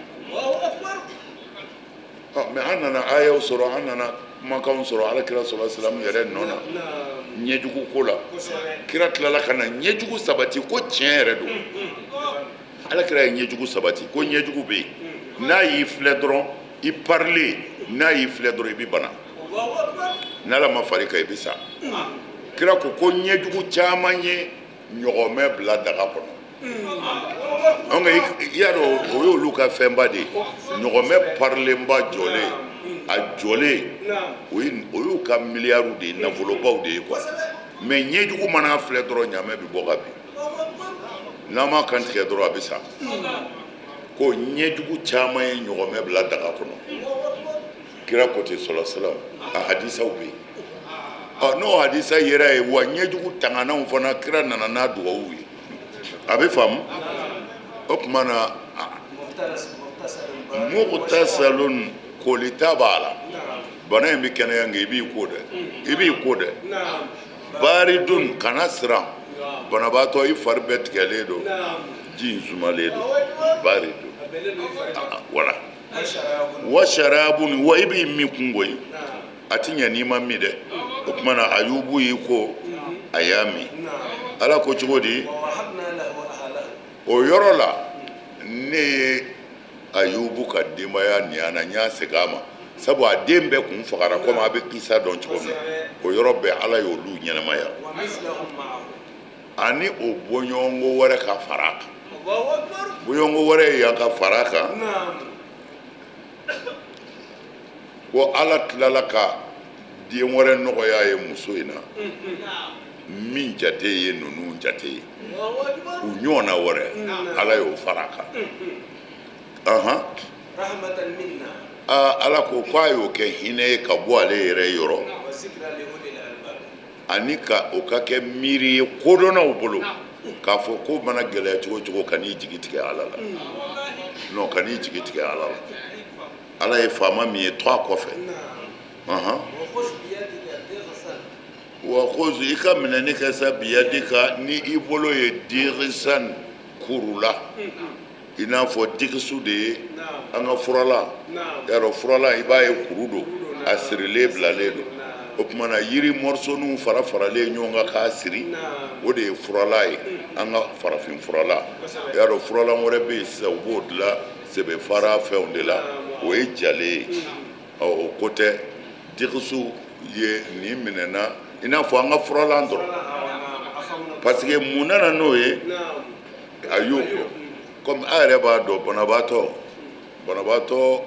Ɔ, mais an nana ayaw sɔrɔ, an nana kumakanw sɔrɔ Ala kira sɔrɔ silamɛ yɛrɛ nɔ na ɲɛjugu ko la. Kira tilala ka na ɲɛjugu sabati ko tiɲɛ yɛrɛ don. Ala kira ye ɲɛjugu sabati ko ɲɛjugu bɛ yen, n'a y'i filɛ dɔrɔn, i parilen, n'a y'i filɛ dɔrɔn, i bɛ bana, n'Ala ma fari kan, i bɛ sa. Kira ko ko ɲɛjugu caman ye ɲɔgɔmɛ bila daga kɔnɔ. Donc i y'a dɔn, o y'olu ka fɛnba de ye. Ɲɔgɔmɛ parilenba jɔlen, a jɔlen, o y'u ka miliyariw de ye, nafolobaw de ye quoi. Mais ɲɛjugu mana filɛ dɔrɔn, ɲamɛ bɛ bɔ ka bin. N'a ma kan tigɛ dɔrɔn, a bɛ sa. Ko ɲɛjugu caman ye ɲɔgɔmɛ bila daga kɔnɔ. Kira ko ten, sɔlɔ salam, a hadisaw bɛ yen. Ɔ, n'o hadisa yera ye wa, ɲɛjugu tanganaw fana, kira nana n'a dugawu ye, a bɛ faamu. O tuma na, mugutasalun, kolita b'a la. Bana in bɛ kɛnɛya, nka i b'i ko dɛ, i b'i ko dɛ. Baridun, kana siran. Banabaatɔ, i fari bɛɛ tigɛlen don, ji in sumalen don. Baridun, wala wa sharabun, wa i b'i min kun koyi, a ti ɲɛ n'i ma min dɛ. O tuma na, Ayubu y'i ko, a y'a min. Ala ko cogo di? O yɔrɔ la, ne ye Ayubu ka denbaya nin na, n y'a segin a ma, sabu a den bɛɛ kun fagara, komi a bɛ kisa dɔn cogo min na. O yɔrɔ bɛɛ, Ala y'olu ɲɛnamaya, ani o bɔɲɔgɔnko wɛrɛ ka fara a kan. Bɔɲɔgɔnko wɛrɛ ye yan ka fara a kan, ko Ala tilala ka den wɛrɛ nɔgɔya ye muso in na, min jate ye ninnu jate ye, u ɲɔgɔnna wɛrɛ, Ala y'o fara a kan. Ahan, Ala ko k'a y'o kɛ hinɛ ye ka bɔ ale yɛrɛ yɔrɔ, ani ka o ka kɛ miiri ye kodɔnnaw bolo, k'a fɔ ko mana gɛlɛya cogo cogo, ka n'i jigi tigɛ Ala la. Non, ka n'i jigi tigɛ Ala la. Ala ye faama min ye, to a kɔfɛ. Wa khuz, i ka minɛni kɛ sa, biyadika, ni i bolo ye, digisan, kurula, i n'a fɔ digisu de ye an ka furala. Yarɔ, furala, i b'a ye kuru don, a sirilen bilalen don. O tuma na, yiri mɔrisoninw fara faralen ɲɔgɔn kan k'a siri, o de ye furala ye, an ka farafin furala. Yarɔ, furalan wɛrɛ bɛ yen sisan, u b'o dilan sɛbɛ fara fɛnw de la, o ye jalen ye. Ɔ, o ko tɛ, digisu ye nin minɛna i n'a fɔ an ka furalan dɔrɔn. Parce que mun nana n'o ye? A y'o kɔ, komi a yɛrɛ b'a dɔn, banabaatɔ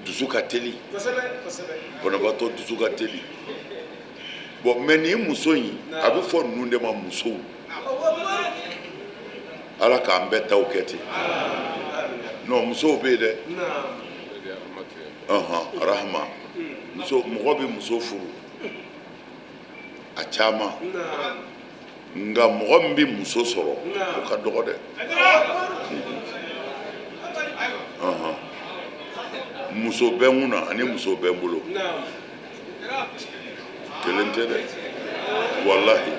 dusu ka teli, banabaatɔ dusu ka teli. Bon, mais nin muso in, a bɛ fɔ ninnu de ma musow. Ala k'an bɛɛ taw kɛ ten. Non, musow bɛ yen dɛ. Ɔhɔn, rahama. Muso, mɔgɔ bɛ muso furu a caman, nka mɔgɔ min bɛ muso sɔrɔ, o ka dɔgɔ dɛ. Ɔhɔn, muso bɛ n kunna ani muso bɛ n bolo, kelen tɛ dɛ, walahi.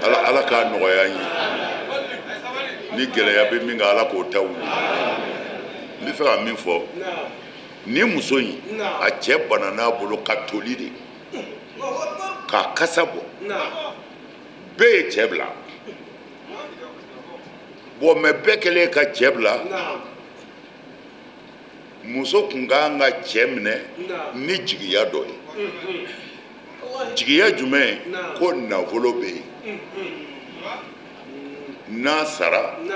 Ala, Ala k'a nɔgɔya an ye. Ni gɛlɛya bɛ min kan, Ala k'o ta wuli. N bɛ fɛ ka min fɔ, ni muso in, a cɛ bana n'a bolo ka toli de k'a kasa bɔ, bɛɛ ye cɛ bila. Bon, mais bɛɛ kɛlen ka cɛ bila, muso kun kan ka cɛ minɛ ni jigiya dɔ ye. Jigiya jumɛn? Ko nafolo bɛ yen, n'a sara, n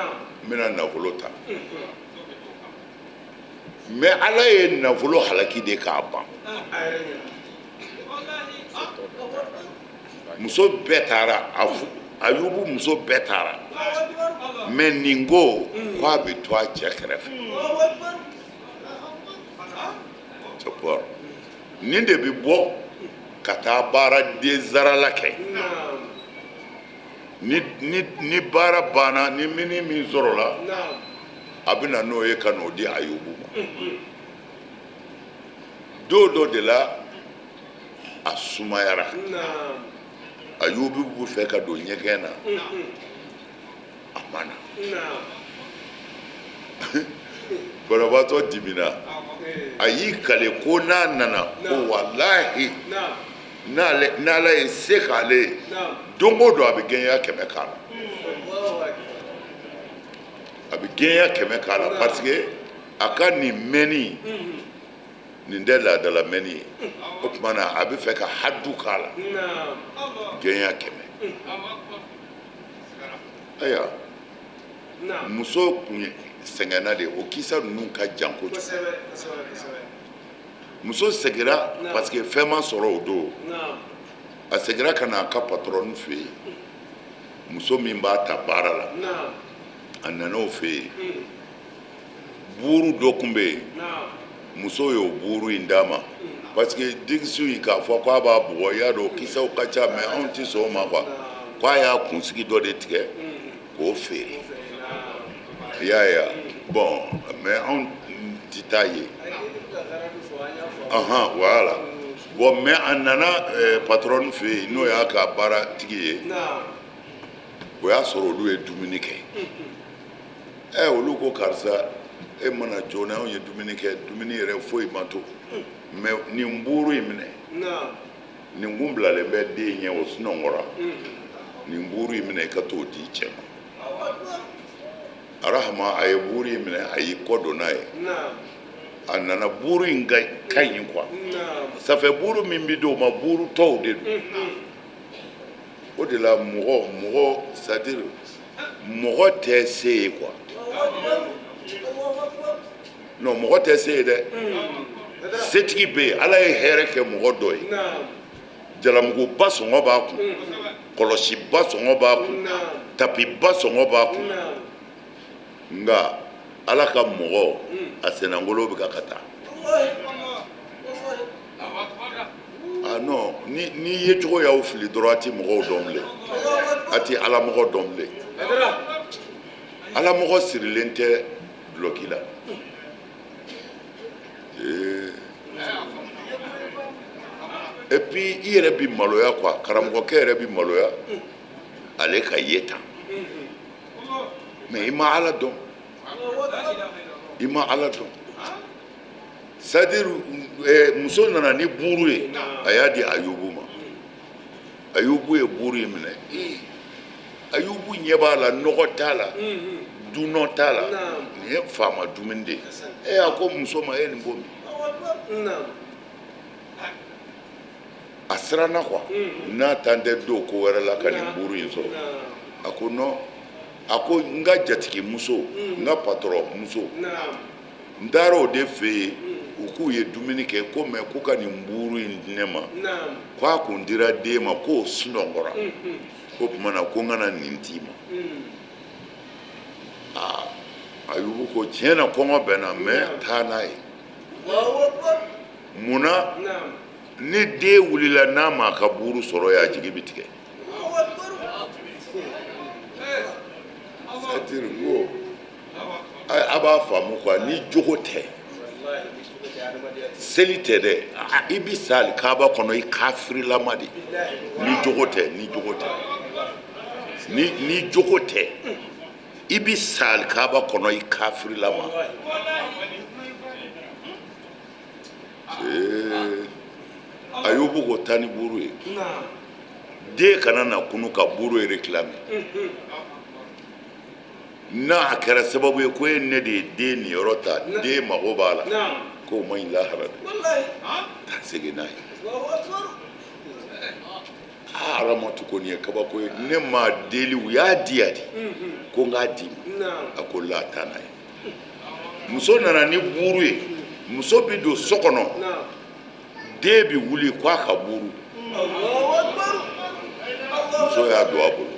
bɛna nafolo ta. Mais Ala ye nafolo halaki de k'a ban. Muso bɛɛ taara, Ayubu muso bɛɛ taara, mais nin ko k'a bɛ to a cɛ kɛrɛfɛ. Nin de bɛ bɔ ka taa baara densarala kɛ. Ni baara banna, ni mini min sɔrɔla, a bɛ na n'o ye ka n'o di Ayubu ma. Don dɔ de la, a sumayara. Ayubu b'u fɛ ka don ɲɛgɛn na, a ma na. Banabaatɔ dimina, a y'i kale ko n'a nana, ko walahi, n'Ala ye se k'ale ye, don o don a bɛ gɛɲɛ 100 k'a la, a bɛ gɛɲɛ 100 k'a la, parce que a ka nin mɛnni nin tɛ laadala mɛnni ye. O tuma na, a bɛ fɛ ka hadu k'a la, gɛɲɛ 100. Ayiwa, Muso kun sɛgɛnna de, o kisa ninnu ka jan kojugu. Muso segira parce que fɛn ma sɔrɔ o don. A segira ka na a ka patɔrɔn fɛ yen, muso min b'a ta baara la. A nana o fɛ yen, buuru dɔ tun bɛ yen, muso y'o buuru in d'a ma parce que digisu in k'a fɔ k'a b'a bugɔ, i y'a dɔn kisaw ka ca, mais anw tɛ sɔn o ma quoi. K'a y'a kunsigi dɔ de tigɛ k'o feere, i y'a ye wa? Bon, mais anw tɛ taa yen. Ahan, voilà. Bon, mais a nana patron fɛ yen, n'o y'a ka baaratigi ye, o y'a sɔrɔ olu ye dumuni kɛ. Olu ko karisa, e ma na joona, anw ye dumuni kɛ, dumuni yɛrɛ foyi ma to, mais nin buuru in minɛ, nin kun bilalen bɛ den ɲɛ, o sunɔgɔra, nin buuru in minɛ, i ka t'o di cɛ ma. Arahama, a ye buuru in minɛ, a y'i kɔ don n'a ye. A nana, buuru in ka ɲi quoi. Ça fait buuru min bɛ d'o ma, buuru tɔw de don. O de la mɔgɔ mɔgɔ, c'est à dire mɔgɔ tɛ se ye quoi. Non, mɔgɔ tɛ se ye dɛ. Setigi bɛ yen, Ala ye hɛrɛ kɛ mɔgɔ dɔ ye, jalamuguba sɔngɔ b'a kun, kɔlɔsiba sɔngɔ b'a kun, tapiba sɔngɔ b'a kun, nka Ala ka mɔgɔ a sennangolo bɛ ka taa. Ah non, ni ni ye cogo y'aw fili dɔrɔn, a ti mɔgɔw dɔn bilen, a ti ala mɔgɔ dɔn bilen. Ala mɔgɔ sirilen tɛ dulɔki la. Et puis i yɛrɛ bi maloya quoi, karamɔgɔkɛ yɛrɛ bi maloya ale ka ye tan, mais i ma Ala dɔn, i ma Ala dɔn. C'est à dire muso nana ni buuru ye, a y'a di Ayubu ma. Ayubu ye buuru in minɛ. Ayubu ɲɛ b'a la, nɔgɔ t'a la, dunɔ t'a la, nin ye faama dumuni de ye. A ko muso ma, e nin bɔ min? A siranna quoi, n'a tan tɛ don ko wɛrɛ la ka nin buuru in sɔrɔ. A ko non, a ko n ka jatigi muso, n ka patɔrɔn muso, n taara o de fɛ yen, u k'u ye dumuni kɛ ko mais k'u ka nin buuru in di ne ma, k'a kun dira den ma, k'o sunɔgɔra, ko tuma na ko n kana nin d'i ma. Aa, Ayubu ko tiɲɛ na kɔngɔ bɛ n na, mais taa n'a ye. Munna? Ni den wulila n'a m'a ka buuru sɔrɔ yen, a jigi bɛ tigɛ. C'est-à-dire ko a b'a faamu quoi, ni jogo tɛ, seli tɛ dɛ, i bi sa alikaba kɔnɔ i kafirilama de. Ni jogo tɛ, ni jogo tɛ, ni jogo tɛ, i bi sa alikaba kɔnɔ i kafirilama. Ayubu ko taa ni buuru ye, den kana na kunu ka buuru réclamer. N'a kɛra sababu ye ko e ne de ye den niyɔrɔ ta, den mago b'a la, k'o man ɲi lahara dɛ, taa segin n'a ye. Aa, Aramatu ko nin ye kabako ye, ne m'a deli, u y'a di yan de ko n k'a d'i ma. A ko la, taa n'a ye. Muso nana ni buuru ye, muso bi don so kɔnɔ, den bi wuli k'a ka buuru, muso y'a don a bolo.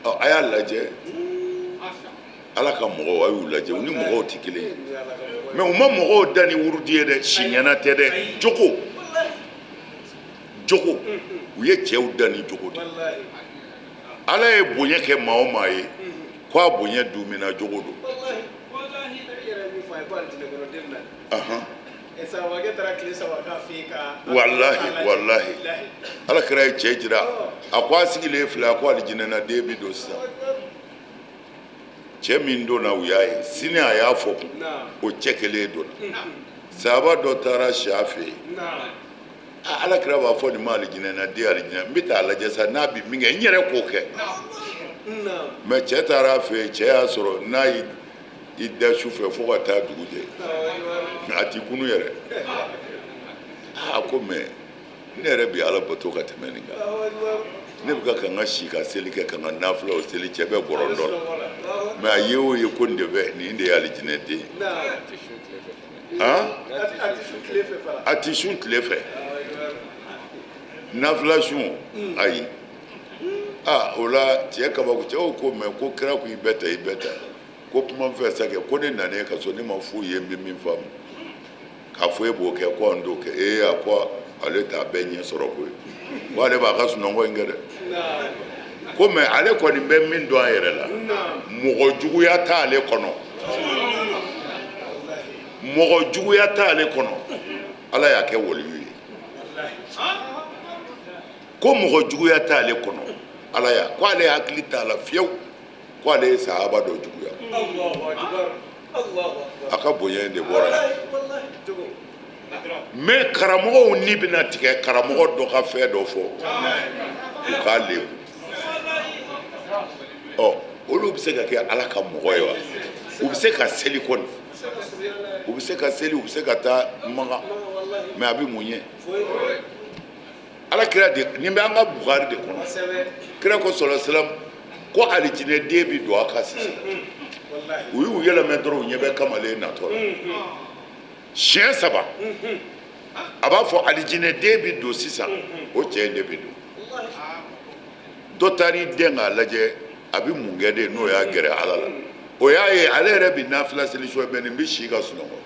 A y'a lajɛ, Ala ka mɔgɔw, a y'u lajɛ, u ni mɔgɔw tɛ kelen ye, mais u ma mɔgɔw da ni wurudi ye dɛ, siɲɛna tɛ dɛ, jogo jogo, u ye cɛw da ni jogo de. Ala ye bonya kɛ maa o maa ye, k'a bonya dumina jogo don. Walahi, walahi, Ala kira ye cɛ jira, a ko a sigilen filɛ, a ko alijinɛ den bi don sisan. Cɛ min donna, u y'a ye sini, a y'a fɔ kun, o cɛ kelen donna. Sahaba dɔ taara si a fɛ yen, Ala kira b'a fɔ nin ma alijinɛ den, alijinɛ, n bɛ taa lajɛ sa n'a bɛ min kɛ, n yɛrɛ k'o kɛ. Mais cɛ taara a fɛ yen, cɛ y'a sɔrɔ n'a y'i da su fɛ fo ka taa dugu jɛ, a ti kunu yɛrɛ. A ko mais ne yɛrɛ bi Ala bato ka tɛmɛ nin kan. Ne bɛ ka n ka si ka seli kɛ, ka n ka nafilaw seli, cɛ bɛ gɔrɔndɔ la, mais a ye o ye ko nin de bɛ nin de ye alijinɛden ye. A ti sun tile fɛ, nafila sun, ayi. Aa, o la cɛ kabako. Cɛw ko mais ko kira ko i bɛ ta, i bɛ ta, ko kuma fɛ sa kɛ ko ne nana e ka so, ne ma foyi ye n bɛ min faamu k'a fɔ e b'o kɛ, ko an t'o kɛ. Ee, a ko ale t'a bɛɛ ɲɛ sɔrɔ koyi, ko ale b'a ka sunɔgɔ in kɛ dɛ, ko mais ale kɔni bɛ min dɔn a yɛrɛ la, mɔgɔ juguya t'ale kɔnɔ, mɔgɔ juguya t'ale kɔnɔ. Ala y'a kɛ waliyu ye. Ko mɔgɔ juguya t'ale kɔnɔ, ala y'a ko ale hakili t'a la fiyewu ko ale ye sahaba dɔ juguya. A ka bonya in de bɔra yan. Mais karamɔgɔw ni bɛna tigɛ karamɔgɔ dɔ ka fɛn dɔ fɔ, u k'a lebu. Ɔ, olu bɛ se ka kɛ ala ka mɔgɔ ye wa? U bɛ se ka seli kɔni, u bɛ se ka seli, u bɛ se ka taa Makan, mais a bɛ mun ɲɛ? Ala kira de nin bɛ an ka Bukari de kɔnɔ. Kira ko sɔlɔ salam ko alijinɛden bɛ don a ka sisan. U y'u yɛlɛmɛ dɔrɔn, u ɲɛ bɛ kamalen natɔ la. Siɲɛ saba a b'a fɔ alijinɛden bɛ don sisan, o cɛ in de bɛ don. Dɔ taar'i dɛn k'a lajɛ a bɛ mun kɛ de, n'o y'a gɛrɛ ala la. O y'a ye ale yɛrɛ bɛ nafila seli su bɛɛ, nin bɛ si ka sunɔgɔ.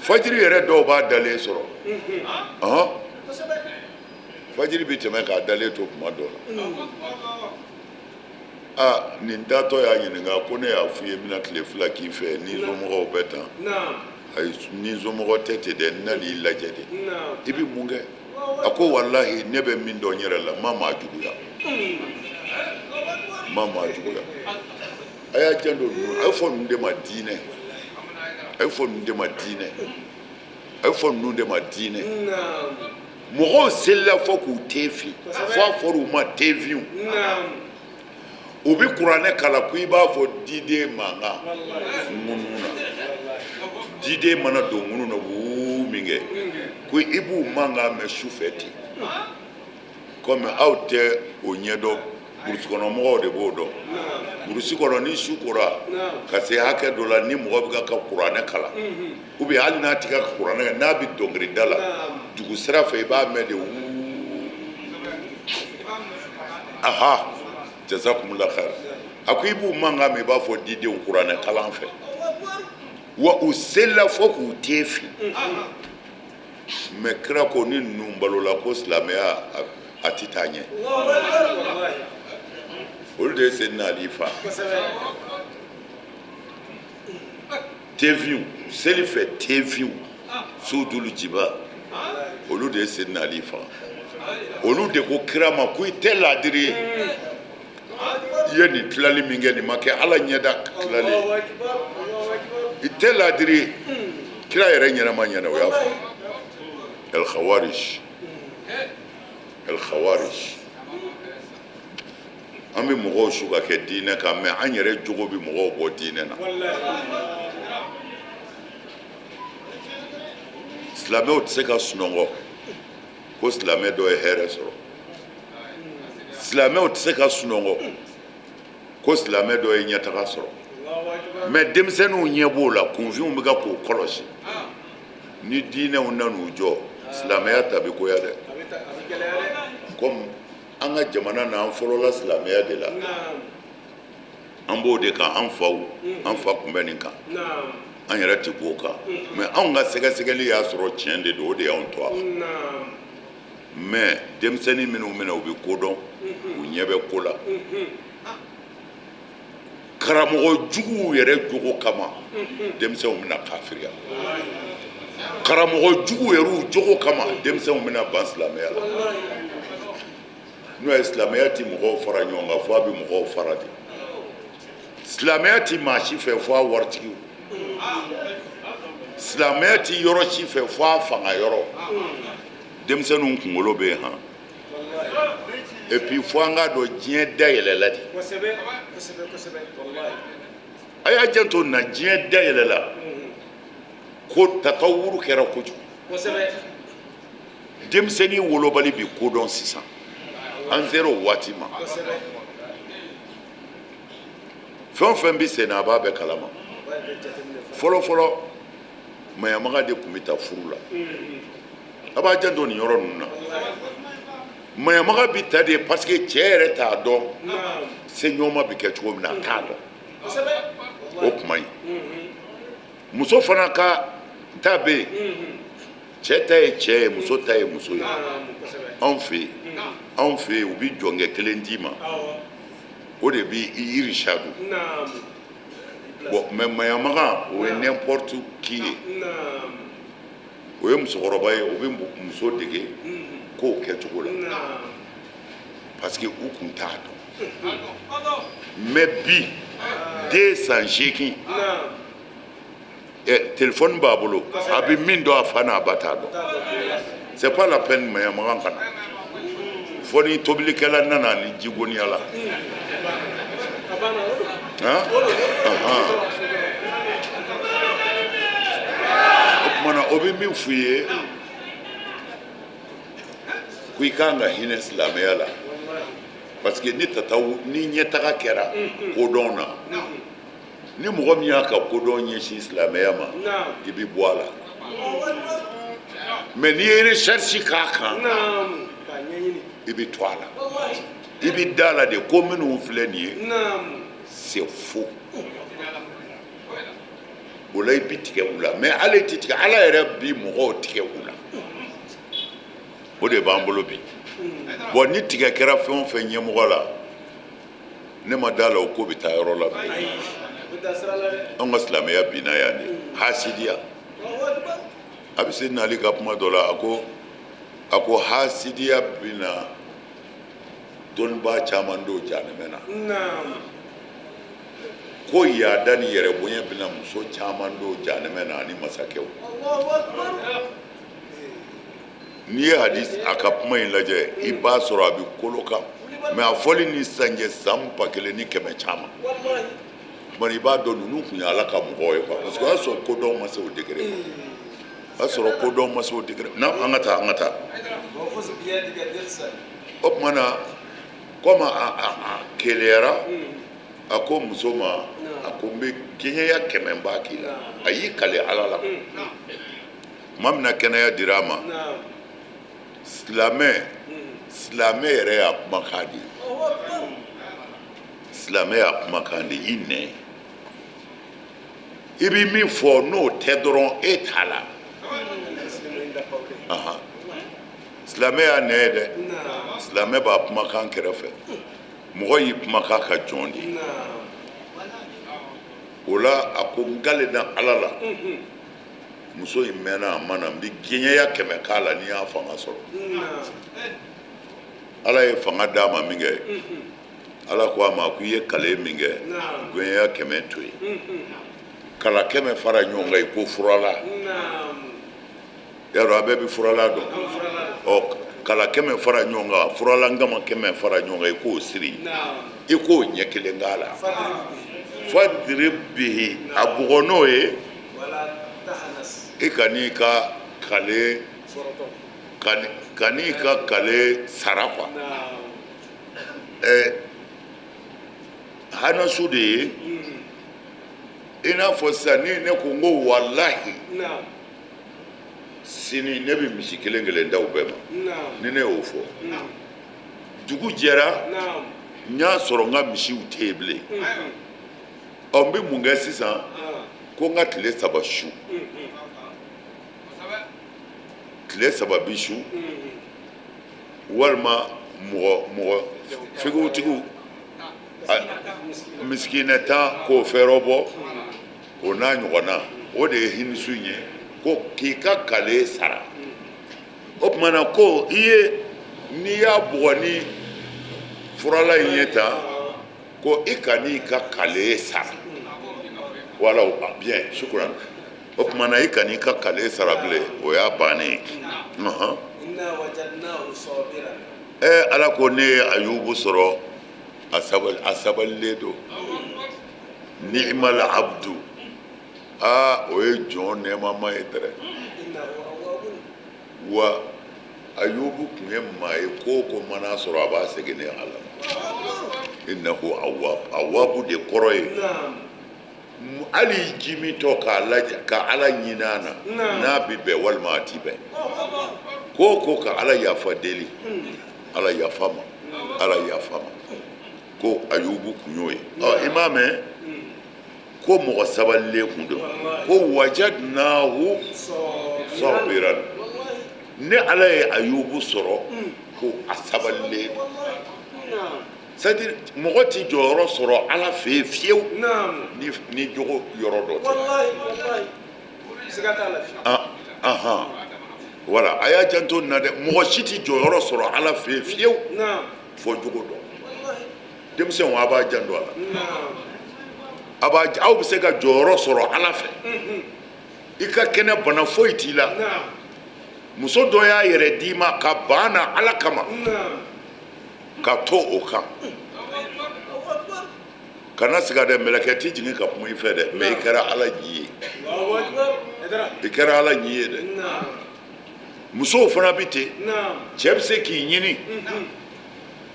Fajiri yɛrɛ dɔw b'a dalen sɔrɔ. Ɔhɔn, fajiri bɛ tɛmɛ k'a dalen to tuma dɔw la. Aa, nin taatɔ y'a ɲininka ko ne y'a f'i ye n bɛna tile 2 k'i fɛ, ni somɔgɔw bɛ tan. Ayi, ni somɔgɔ tɛ ten dɛ, n nan'i lajɛ de. I bɛ mun kɛ? A ko walahi, ne bɛ min dɔn n yɛrɛ la, n ma maa juguya, n ma maa juguya. A y'a janto ninnu, a ye fɔ ninnu de ma diinɛ, a ye fɔ ninnu de ma diinɛ, a ye fɔ ninnu de ma diinɛ. Mɔgɔw selila fɔ k'u ten fin, fo a fɔra u ma tenfinw. U bɛ kuranɛ kalan ko i b'a fɔ diden mankan ŋunu na, diden mana don ŋunu na wuu min kɛ, ko i b'u mankan mɛn su fɛ ten. Komi aw tɛ o ɲɛdɔn, burusi kɔnɔ mɔgɔw de b'o dɔn. Burusi kɔnɔ, ni su kora ka se hakɛ dɔ la, ni mɔgɔ bɛ ka kuranɛ kalan, ou bien hali n'a tɛ ka kuranɛ kɛ, n'a bɛ dɔnkili da la dugu sira fɛ, i b'a mɛn de wuu. Aha, jazakumullah khair. A ko i b'u mankan mɛn i b'a fɔ didenw kuranɛ kalan fɛ. Wa u selila fo k'u ten fin. Mais kira ko ni ninnu balola ko silamɛya a tɛ taa ɲɛ. Olu de ye Seydina Ali fa tenfinw, seli fɛ tenfinw, sudulu jiba, olu de ye Seydina Ali fa. Olu de ko kira ma ko i tɛ laadiri ye, i ye nin tilali min kɛ, nin ma kɛ ala ɲɛda tilali ye, i tɛ laadiri ye. Kira yɛrɛ ɲɛnama ɲɛna o y'a fɔ. El khawarij, el khawarij. An bɛ mɔgɔw su ka kɛ diinɛ kan, mais an yɛrɛ jogo bɛ mɔgɔw bɔ diinɛ na. Silamɛw tɛ se ka sunɔgɔ ko silamɛ dɔ ye hɛrɛ sɔrɔ. Silamɛw tɛ se ka sunɔgɔ ko silamɛ dɔ ye ɲɛtaga sɔrɔ. Mais denmisɛnninw ɲɛ b'o la, kunfinw bɛ ka k'o kɔlɔsi. Ni diinɛw nan'u jɔ, silamɛya ta bɛ goya dɛ. Komi an ka jamana na, an fɔlɔla silamɛya de la, an b'o de kan. An faw, an fa tun bɛ nin kan, an yɛrɛ tɛ b'o kan. Mais anw ka sɛgɛsɛgɛli y'a sɔrɔ tiɲɛ de don, o de y'anw to a kan. Mais denmisɛnnin minnu bɛna, u bɛ ko dɔn, u ɲɛ bɛ ko la. Karamɔgɔ juguw yɛrɛ jogo kama, denmisɛnw bɛna kafiriya. Karamɔgɔ juguw yɛrɛ jogo kama, denmisɛnw bɛna ban silamɛya la. N'o ye silamɛya ti mɔgɔw fara ɲɔgɔn kan, fo a bɛ mɔgɔw fara de. Silamɛya ti maa si fɛ fo a waritigiw. Silamɛya ti yɔrɔ si fɛ fo a fanga yɔrɔ. Denmisɛnninw kunkolo bɛ yen han. Et puis fo an k'a dɔn diɲɛ dayɛlɛla de. A y'a janto nin na, diɲɛ dayɛlɛla ko tatawuru kɛra kojugu. Denmisɛnnin wolobali bi ko dɔn sisan. An sera o waati ma. Fɛn o fɛn bɛ sen na, a b'a bɛɛ kalama. Fɔlɔ fɔlɔ, maɲamaga de tun bɛ taa furu la. A b'a janto nin yɔrɔ ninnu na. Maɲamaga bɛ ta de parce que cɛ yɛrɛ t'a dɔn seɲɔgɔnma bɛ kɛ cogo min na, a t'a dɔn o kuma in. Muso fana ka ta bɛ yen. Cɛ ta ye cɛ ye, muso ta ye muso ye. Anw fɛ yen, anw fɛ yen, u bɛ jɔnkɛ kelen d'i ma, o de b'i irisadu. Bon, mais maɲamaga, o ye n'importe qui ye, o ye musokɔrɔba ye, o bɛ muso dege kow kɛcogo la parce que u kun t'a dɔn. Mais bi, den san 8, téléphone b'a bolo, a bɛ min dɔn, a fa n'a ba t'a dɔn. C'est pas la peine maɲamaga ka na, fo ni tobilikɛla nana ni jigoniya la. Han, o tuma na, o bɛ min f'u ye, ko i kan ka hinɛ silamɛya la parce que ni tataw ni ɲɛtaga kɛra kodɔn na, ni mɔgɔ min y'a ka kodɔn ɲɛsin silamɛya ma, i bɛ bɔ a la. Mais n'i ye recherche k'a kan, i bɛ to a la, i bɛ da la de ko minnu filɛ nin ye, c'est faux. O la, i bɛ tigɛ u la. Mais hali tɛ tigɛ, Ala yɛrɛ bi mɔgɔw tigɛ u la. O de b'an bolo bi. Bon, ni tigɛ kɛra fɛn o fɛn ɲɛmɔgɔ la, ne ma da la o ko bɛ taa yɔrɔ la bilen. Anw ka silamɛya binna yan de, hasidiya. A bɛ se nali ka kuma dɔ la, a ko hasidiya bɛna dɔnnibaa caman don jahanɛmɛ na, ko yaada ni yɛrɛ bonya bɛna muso caman don jahanɛmɛ na, ani masakɛw. N'i ye hadis a ka kuma in lajɛ, i b'a sɔrɔ a bɛ kolo kan, mais a fɔli ni sisan cɛ, san 1100 caman. Tuma i b'a dɔn ninnu tun ye Ala ka mɔgɔw ye quoi, parce que o y'a sɔrɔ kodɔn ma se o degré ma, o y'a sɔrɔ kodɔn ma se o degré na. An ka taa, an ka taa. O tuma na, komi a keleyara, a ko muso ma, a ko n bɛ gɛɲɛya 100 b'a k'i la. A y'i kale Ala la. Tuma min na kɛnɛya dira a ma, silamɛ, silamɛ yɛrɛ y'a kumakan de ye, silamɛ y'a kumakan de ye. I nɛ, i bɛ min fɔ, n'o tɛ dɔrɔn, e t'a la. Silamɛ y'a nɛ ye dɛ. Silamɛ b'a kumakan kɛrɛfɛ, mɔgɔ y'i kumakan ka jɔn de ye. O la, a ko n kale na Ala la, muso in mɛnna a ma na, n bɛ gɛɲɛya 100 k'a la n'i y'a fanga sɔrɔ. Ala ye fanga d'a ma min kɛ, Ala ko a ma ko i ye kale min kɛ, gɛɲɛya 100 to yen, kala 100 fara ɲɔgɔn kan i ko furala. Yarɔ, a bɛɛ bɛ furala dɔn. Ɔ, kala 100 fara ɲɔgɔn kan, furala ngama 100 fara ɲɔgɔn kan, i k'o siri, i k'o ɲɛ kelen k'a la. Fadrib bihi, a bugɔ n'o ye. I kan'i ka kale, kan'i ka kale sara quoi. Hanasu de ye i n'a fɔ sisan ni ne ko n ko walahi, sini ne bɛ misi kelen kelen da u bɛɛ ma. Ni ne y'o fɔ, dugu jɛra, n y'a sɔrɔ n ka misiw tɛ yen bilen. Ɔ, n bɛ mun kɛ sisan? Ko n ka tile 3 su, tile 3 bi su, walima mɔgɔ figutigiw misikinɛ 10 k'o fɛɛrɛ bɔ, o n'a ɲɔgɔnna. O de ye hinisu in ye, ko k'i ka kale sara. O tuma na, ko i ye, n'i y'a bugɔ ni furala in ye tan, ko i kan'i ka kale sara. Voilà, bien, shukran. O tuma na, i kan'i ka kale sara bilen, o y'a bannen ye. Ala ko ne ye Ayubu sɔrɔ, a sabali, a sabalilen don. Ni'mal abdu, aa, o ye jɔn nɛɛmama ye dɛrɛ. Wa Ayubu tun ye maa ye, ko o ko mana sɔrɔ, a b'a segin ne Ala ma. Innahu awwab. Awwabu de kɔrɔ ye hali ji min tɔ k'a lajɛ ka Ala ɲini a na, n'a bɛ bɛn walima a ti bɛn. Ko o ko, ka Ala yafa deli, Ala yafa ma, Ala yafa ma. Ko Ayubu kun y'o ye. Ɔ, i m'a mɛn ko mɔgɔ sabalilen kun don? Ko wajadnahu sabiran. Ne Ala ye Ayubu sɔrɔ ko a sabalilen. C'est à dire, mɔgɔ ti jɔyɔrɔ sɔrɔ Ala fɛ yen fiyewu ni jogo yɔrɔ dɔ tɛ. Ah ahan, voilà, a y'a janto nin na dɛ. Mɔgɔ si ti jɔyɔrɔ sɔrɔ Ala fɛ yen fiyewu fɔ jogo dɔ. Denmisɛnw, a b'a janto a la. A b'a, aw bɛ se ka jɔyɔrɔ sɔrɔ Ala fɛ, i ka kɛnɛ, bana foyi t'i la, muso dɔ y'a yɛrɛ d'i ma ka ban na Ala kama, ka to o kan, kana siga dɛ. Mɛlɛkɛ ti jigin ka kuma i fɛ dɛ, mais i kɛra Ala ɲi ye, i kɛra Ala ɲi ye dɛ. Musow fana bɛ ten. Cɛ bɛ se k'i ɲini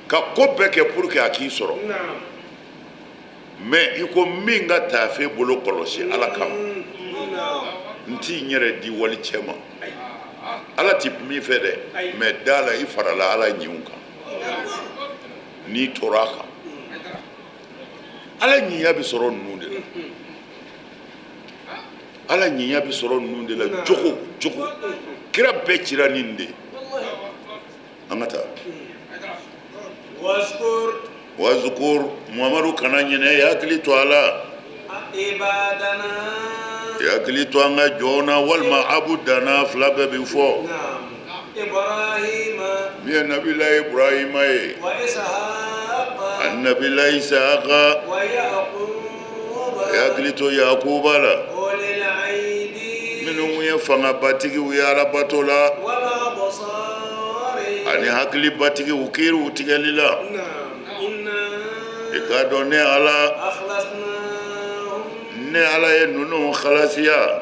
ka ko bɛɛ kɛ pour que a k'i sɔrɔ, mais i ko min ka taafe bolo kɔlɔsi Ala kama, n t'i yɛrɛ di wali cɛ ma. Ala ti min fɛ dɛ, mais da la, i farala Ala ɲiw kan. N'i tora a kan, Ala ɲinya bɛ sɔrɔ ninnu de la. Ala ɲinya bɛ sɔrɔ ninnu de la. Jogo, jogo, kira bɛɛ cira ni nin de ye. An ka taa. Wazukur, Muhamadu, kana ɲinɛ, i hakili to a la, i hakili to an ka jɔn na, walima abudana, fila bɛɛ bɛ fɔ. Min ye nabila Ibrahima ye ani nabila Isaka, i hakili to Yakuba la, minnu ye fangabatigiw ye alabato la, ani hakilibatigiw kiiriw tigɛli la. I k'a dɔn, ne Ala, ne Ala ye ninnu halasiya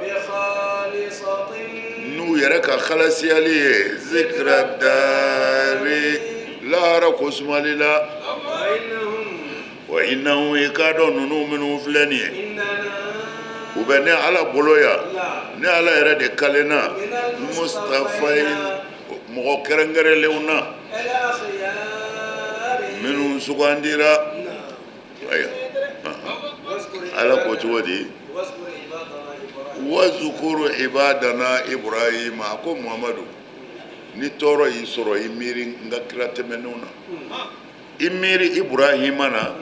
n'u yɛrɛ ka halasiyali ye, zikira dari, lahara ko sumali la. Wa innahu, i k'a dɔn, ninnu minnu filɛ nin ye, u bɛ ne Ala bolo yan. Ne Ala yɛrɛ de kalenna mustafayin, mɔgɔ kɛrɛnkɛrɛnlenw na, minnu sugandira. Ayiwa, Ala ko cogo di? Wazukuru ibadana Ibrahima. A ko Muhamadu, ni tɔɔrɔ y'i sɔrɔ, i miiri n ka kira tɛmɛnenw na, i miiri Ibrahima na,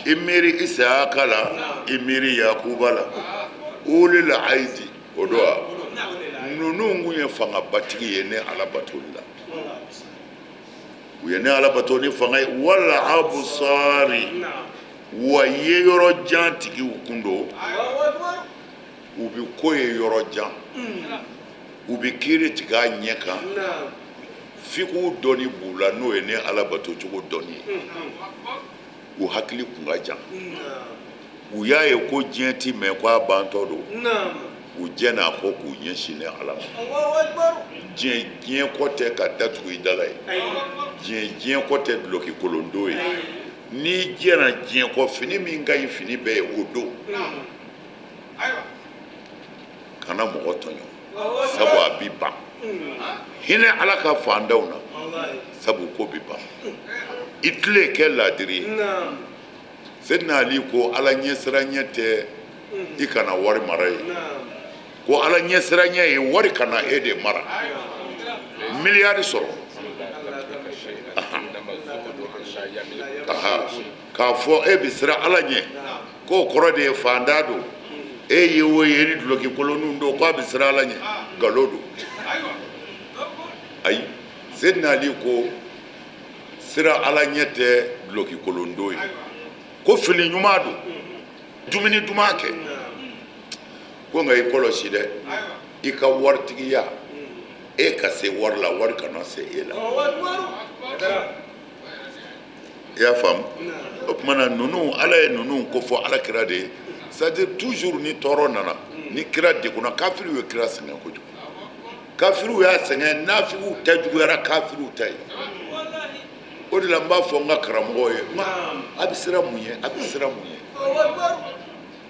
i miiri Isaka la, i miiri Yakuba la. Ulil aidi, o don wa, ninnu kun ye fangabatigi ye ne Ala batoli la. U ye ne Ala bato ni fanga ye. Wala abusari, wa ye yɔrɔ jan tigiw kun don. U bɛ ko ye yɔrɔ jan, u bɛ kiiri tigɛ a ɲɛ kan. Fikiw dɔnni b'u la, n'o ye ne Ala bato cogo dɔnni ye. U hakili kun ka jan. U y'a ye ko diɲɛ ti mɛn, ko a bantɔ don. U jɛn'a kɔ k'u ɲɛsin ne Ala ma. Diɲɛ, diɲɛ kɔ tɛ ka datugu i da la ye. Diɲɛ, diɲɛ kɔ tɛ duloki kolon don ye. N'i jɛnna diɲɛ kɔ, fini min ka ɲi fini bɛɛ ye, o don. Kana mɔgɔ tɔɲɔ, sabu a bi ban. Hinɛ Ala ka fandanw na, sabu ko bi ban. I tile kɛ laadiri ye. Sedina Ali ko Ala ɲɛsiranɲɛ tɛ i kana wari mara ye, ko Ala ɲɛsiranɲɛ ye wari kana e de mara. Miliyari sɔrɔ k'a fɔ e bɛ siran Ala ɲɛ, k'o kɔrɔ de ye fantan don. E ye o ye ni duloki kolonninw don k'a bɛ siran Ala ɲɛ, nkalon don. Ayi, Sedina Ali ko siran Ala ɲɛ tɛ duloki kolon don ye, ko fini ɲuman don, dumuni duman kɛ. Ko nka i kɔlɔsi dɛ, i ka waritigiya, e ka se wari la, wari kana se e la. I y'a faamu? O tuma na, ninnu, Ala ye ninnu ko fɔ Ala kira de ye. C'est à dire, toujours ni tɔɔrɔ nana, ni kira degunna, kafiriw ye kira sɛgɛn kojugu. Kafiriw y'a sɛgɛn, nafigiw ta juguyara kafiriw ta ye. O de la n b'a fɔ n ka karamɔgɔw ye, a bɛ siran mun ye? A bɛ siran mun ye?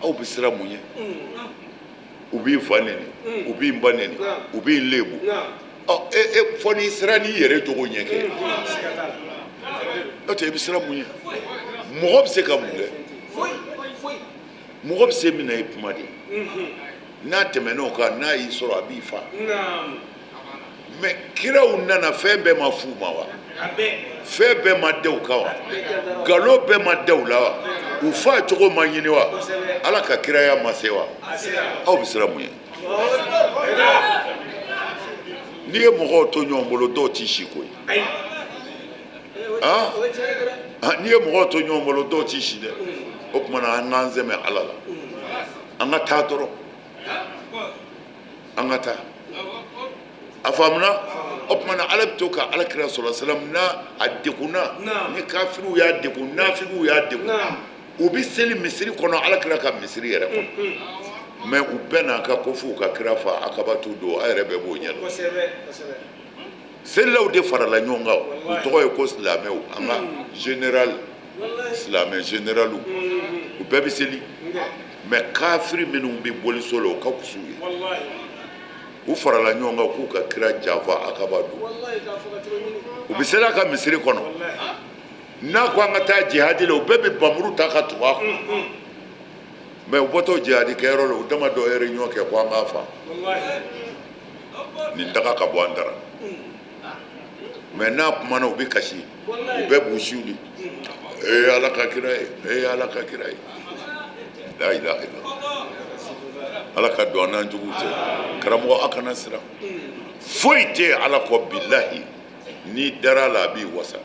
Aw bɛ siran mun ye? U b'i fa neni, u b'i ba neni, u b'i lebu. Ɔ e e fɔ n'i siran n'i yɛrɛ jogo ɲɛ kɛ, n'o tɛ i bɛ siran mun ye? Mɔgɔ bɛ se ka mun kɛ? Mɔgɔ bɛ se min na, i kuma de. N'a tɛmɛn'o kan, n'a y'i sɔrɔ, a b'i fa. Mais kiraw nana, fɛn bɛɛ ma f'u ma wa? Fɛn bɛɛ ma da u kan wa? Nkalon bɛɛ ma da u la wa? U fa cogo ma ɲini wa? Ala ka kiraya ma se wa? Aw bɛ siran mun ye? N'i ye mɔgɔw to ɲɔgɔn bolo, dɔw t'i si koyi. N'i ye mɔgɔw to ɲɔgɔn bolo, dɔw t'i si dɛ. O tuma na, an k'an sɛmɛ Ala la, an ka taa dɔrɔn, an ka taa. A faamuna? O tuma na, Ala bɛ to ka Ala kira sɔrɔ salam n'a a degunna, ni kafiriw y'a degun, nafigiw y'a degun, u bɛ seli misiri kɔnɔ, Ala kira ka misiri yɛrɛ kɔnɔ. Mais u bɛɛ n'a ka ko f'u ka kira fa akabatu don, a yɛrɛ bɛɛ b'o ɲɛdɔn. Selilaw de farala ɲɔgɔn kan, u tɔgɔ ye ko silamɛw, an ka général silamɛ généraliw, u bɛɛ bɛ seli. Mais kafiri minnu bɛ boliso la, o ka kusu ye. U farala ɲɔgɔn kan k'u ka kira janfa akaba don. U bɛ seli a ka misiri kɔnɔ. N'a ko an ka taa jihadi la, u bɛɛ bɛ bamuru ta ka tugu a kɔ. Mais u bɔtɔ jihadi kɛyɔrɔ la, u dama dɔ ye réunion kɛ ko an k'a fa nin daga ka bɔ an dara. Mais n'a kumana, u bɛ kasi, u bɛɛ b'u siw. Ee Ala ka kira ye, ee Ala ka kira ye, la ilaha illallah. Ala ka don an n'an juguw cɛ. Karamɔgɔ, a kana siran, foyi tɛ Ala kɔ. Bilahi, n'i dara a la, a b'i wasa.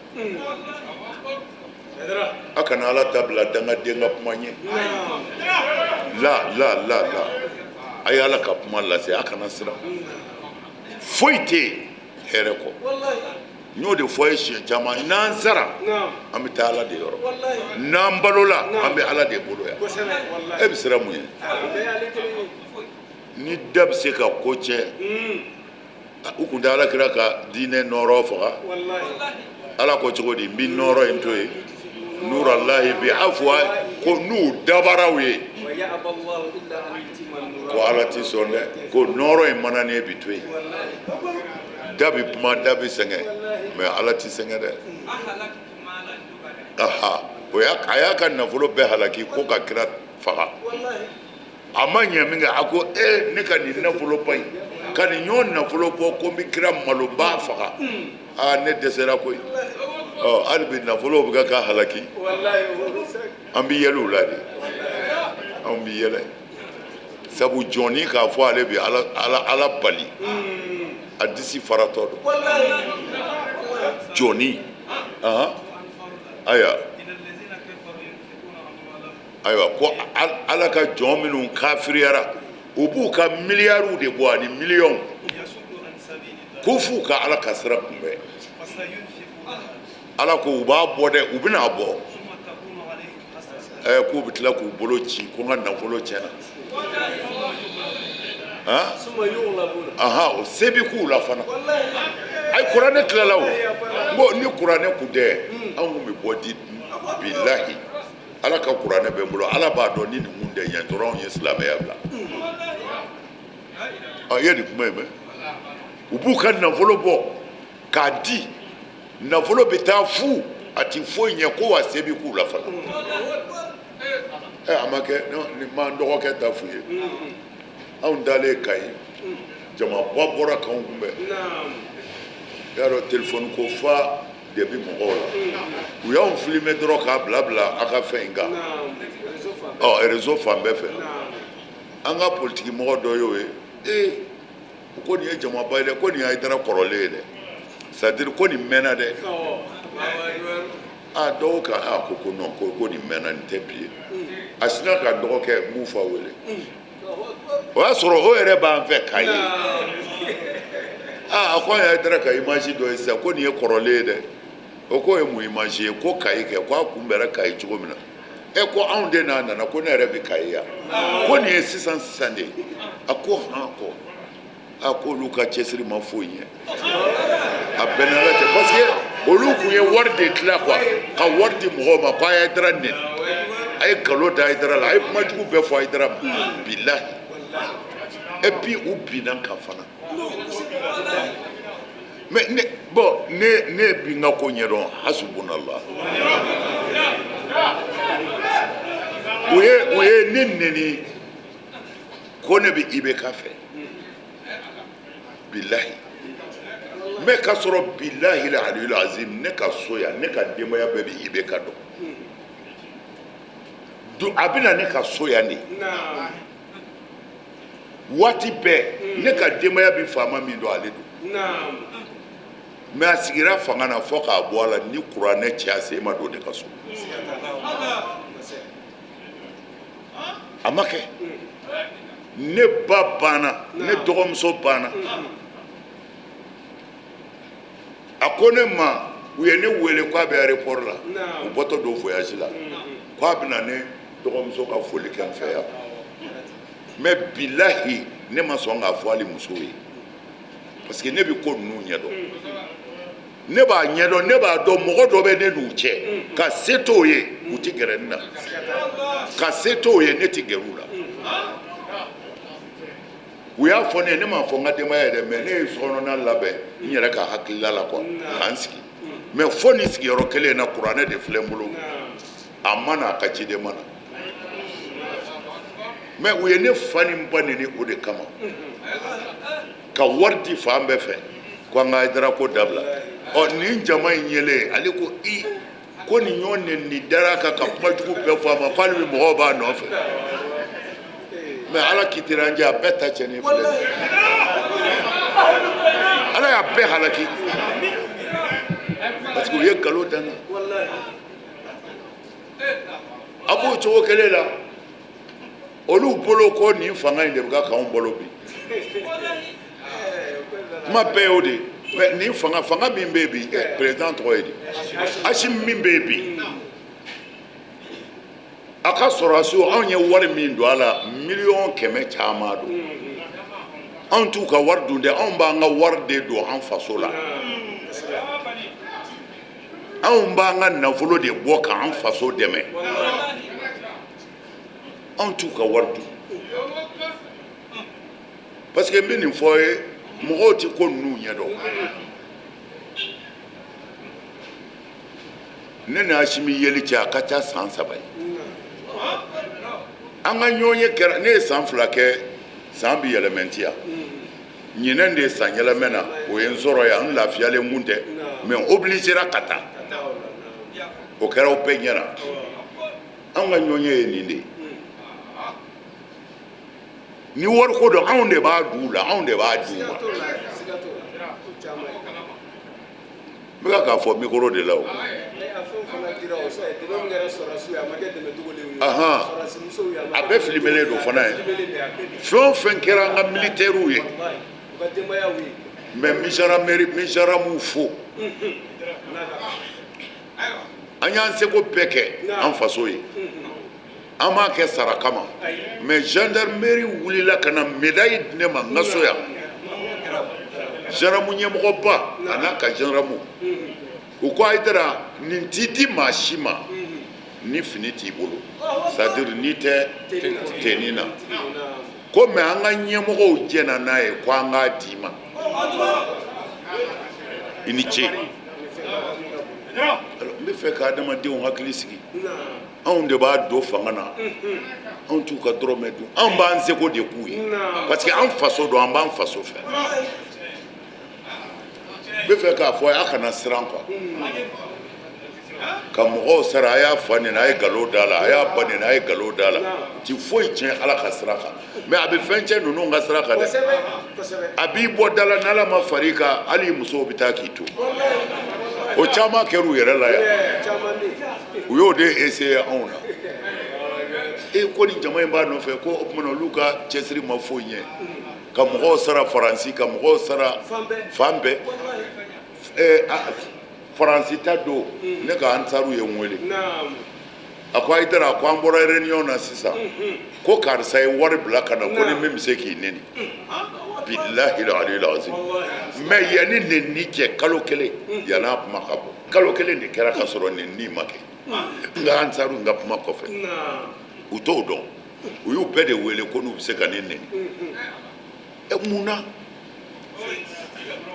A kana Ala ta bila dangaden ka kuma ɲɛ. La la la la, a ye Ala ka kuma lase, a kana siran, foyi tɛ yen hɛrɛ kɔ. N y'o de fɔ a ye siɲɛ caman, n'an sara, an bɛ taa Ala de yɔrɔ. N'an balola, an bɛ Ala de bolo yan. E bɛ siran mun ye? Ni da bɛ se ka ko tiɲɛ, u kun tɛ Ala kira ka diinɛ nɔɔrɔ faga. Ala ko cogo di? N bɛ nɔɔrɔ in to yen, nurallahi bi afuwa, ko n'u dabaraw ye, ko Ala ti sɔn dɛ, ko nɔɔrɔ in mana ne bi to yen. Da bɛ kuma, da bɛ sɛgɛn, mais Ala ti sɛgɛn dɛ. Aha, o y'a a y'a ka nafolo bɛɛ halaki ko ka kira faga. A ma ɲɛ min kɛ, a ko e ne ka nin nafolo ba in, ka nin ɲɔgɔn nafolo bɔ ko n bɛ kira maloba faga, aa ne dɛsɛra koyi. Ɔ hali bi nafolo bɛ ka halaki, an bɛ yɛlɛ u la de, anw bɛ yɛlɛ, sabu jɔnni k'a fɔ ale bɛ Ala Ala Ala bali, a disi faratɔ don jɔnni. Ahan, ayiwa ayiwa, ko Ala ka jɔn minnu kafiriyara, u b'u ka miliyariw de bɔ ani miliyɔnw ko f'u ka Ala ka sira kunbɛn. Ala ko u b'a bɔ dɛ, u bɛna a bɔ ɛ, k'u bɛ tila k'u bolo ci ko n ka nafolo tiɲɛna. Ahan, o se bɛ k'u la fana. Ayi, kuranɛ tilala o. N ko ni kuranɛ kun tɛ, anw kun bɛ bɔ di. Bilahi, Ala ka kuranɛ bɛ n bolo, Ala b'a dɔn ni nin kun tɛ ɲɛ dɔrɔn, anw ye silamɛya bila. Ɔ, i ye nin kuma in mɛn? U b'u ka nafolo bɔ k'a di, nafolo bɛ taa fu, a ti foyi ɲɛ, ko wa se bɛ k'u la fana. Ɛ, a ma kɛ ni ma n dɔgɔkɛ ta f'u ye. Anw dalen Kayi, jamaba bɔra k'anw kunbɛn. I y'a dɔn, telefɔni ko fa de bɛ mɔgɔw la. U y'anw filmer dɔrɔn k'a bila bila a ka fɛn in kan, ɔ réseau fan bɛɛ fɛ. An ka politiki mɔgɔ dɔ y'o ye. Ee, u ko nin ye jamaba ye dɛ, ko nin ye Hayidara kɔrɔlen ye dɛ, c'est à dire ko nin mɛnna dɛ. A dɔw ka a ko ko non, ko nin mɛnna, nin tɛ bi ye. A sinna ka dɔgɔkɛ Mufa wele. O y'a sɔrɔ o yɛrɛ b'an fɛ k'a ye. Aa, a ko an ye Hayidara ka image dɔ ye sisan, ko nin ye kɔrɔlen ye dɛ. O k'o ye mun image ye? Ko Kayi kɛ, ko a kunbɛra Kayi cogo min na. E ko anw de n'a nana, ko ne yɛrɛ bɛ Kayi yan, ko nin ye sisan sisan de ye. A ko han, kɔ A k'olu ka cɛsiri ma foyi ɲɛ a bɛɛ n'Ala cɛ, parce que olu tun ye wari de tila quoi, ka wari di mɔgɔw ma ko a ye Hayidara nɛni, a ye nkalon da Hayidara la, a ye kuma jugu bɛɛ fɔ Hayidara ma, bilahi. Et puis u binna n kan fana. Mais ne, bon, ne bi n ka ko ɲɛdɔn, hasubunallah. U ye ne nɛni ko ne bɛ IBK fɛ, bilahi. Mais k'a sɔrɔ bilahi la aliyul azim, ne ka so yan, ne ka denbaya bɛɛ bɛ IBK dɔn. A bɛ na ne ka so yan de waati bɛɛ. Ne ka denbaya bɛ faama min dɔn, ale don. Mais a sigira fanga na fo k'a bɔ a la ni kuranɛ cɛ, a sen ma don ne ka so. A ma kɛ. Ne ba banna, ne dɔgɔmuso banna. A ko ne ma, u ye ne wele k'a bɛ aéroport la, u bɔtɔ don voyage la, k'a bɛna ne dɔgɔmuso ka foli kɛ n fɛ yan. Mais bilahi, ne ma sɔn k'a fɔ hali musow ye, parce que ne bɛ ko ninnu ɲɛdɔn, ne b'a ɲɛdɔn, ne b'a dɔn mɔgɔ dɔ bɛ ne n'u cɛ, ka se t'o ye, u ti gɛrɛ ne na, ka se t'o ye, ne ti gɛrɛ u la. U y'a fɔ ne ye, ne m'a fɔ n ka denbaya ye dɛ, mais ne ye sokɔnɔna labɛn n yɛrɛ ka hakilila la quoi, k'an sigi. Mais fo nin sigiyɔrɔ kelen in na, kuranɛ de filɛ n bolo, a ma na, a ka ciden ma na. Mais u ye ne fa ni n ba neni o de kama, ka wari di fan bɛɛ fɛ ko an ka Hayidara ko dabila. Ɔ, nin jama in yelen, ale ko i ko nin ɲɔgɔn neni dara a kan ka kuma jugu bɛɛ fɔ a ma, k'ale bɛ mɔgɔw b'a nɔfɛ. Mais Ala kitira an jɛ, a bɛɛ ta cɛnni filɛ, Ala y'a bɛɛ halaki parce que u ye nkalon da n na. A b'o cogo kelen la, olu bolo ko nin fanga in de bɛ ka k'anw bolo bi, kuma bɛɛ y'o de ye. Mais nin fanga min bɛ yen bi, président tɔgɔ ye di, Asimi min bɛ yen bi, a ka sɔrɔdasiw, anw ye wari min don a la, 100 000 000 caman don. Anw t'u ka wari dun dɛ, anw b'an ka wari de don an faso la, anw b'an ka nafolo de bɔ k'an faso dɛmɛ, anw t'u ka wari dun. Parce que n bɛ nin fɔ ye, mɔgɔw tɛ ko ninnu ɲɛdɔn. Ne ni Asimi yeli cɛ, a ka ca san 3 ye. An ka ɲɔgɔn ye kɛra, ne ye san 2 kɛ, san bi yɛlɛmɛ n ti yan. Ɲinɛn de ye san yɛlɛmɛ na, o ye n sɔrɔ yan, n lafiyalen kun tɛ, mais n obligera ka taa. O kɛra o bɛɛ ɲɛna. Anw ka ɲɔgɔn ye nin de ye. Ni wariko don, anw de b'a d'u la, anw de b'a d'u ma. N bɛ ka k'a fɔ micro de la o. A bɛɛ filimelen don fana ye. Fɛn o fɛn kɛra an ka militaires ye, mais n bɛ gendarmew fo. An y'an seko bɛɛ kɛ an faso ye, an m'a kɛ sara kama. Mais gendarmerie wulila ka na médaille di ne ma n ka so yan. Gendarme ɲɛmɔgɔba a n'a ka gendarme, u ko Hayidara, nin ti di maa si ma ni fini t'i bolo, c'est à dire n'i tɛ tenue na. Ko mais an ka ɲɛmɔgɔw jɛnna n'a ye ko an k'a d'i ma, i ni ce. N bɛ fɛ ka adamadenw hakili sigi, anw de b'a don fanga na, anw t'u ka dɔrɔmɛ dun, anw b'an seko de k'u ye, parce que an faso don, an b'an faso fɛ. N bɛ fɛ k'a fɔ a kana siran quoi, ka mɔgɔw sara, a y'a fa neni, a ye nkalon da la, a y'a ba neni, a ye nkalon da la, ti foyi tiɲɛ Ala ka sira kan, mais a bɛ fɛn tiɲɛ ninnu ka sira kan dɛ. A b'i bɔ da la, n'Ala ma far'i kan, hali musow bɛ taa k'i to. O caman kɛra u yɛrɛ la yan, u y'o de essayer anw na. E ko nin jama in b'a nɔfɛ, ko o tuma na olu ka cɛsiri ma foyi ɲɛ, ka mɔgɔw sara Faransi, ka mɔgɔw sara fan bɛɛ. Faransi ta don, ne ka ansaru ye n wele, A ko Hayidara, a ko an bɔra réunion na sisan, ko karisa ye wari bila ka na, ko ni min bɛ se k'i neni. Bilahi aliyul azim. Mais yanni nenni cɛ, kalo kelen yann'a kuma ka bɔ, kalo kelen de kɛra ka sɔrɔ nenni ma kɛ. Nka ansaru ka kuma kɔfɛ, u t'o dɔn, u y'u bɛɛ de wele ko n'u bɛ se ka ne neni. Ɛ, mun na?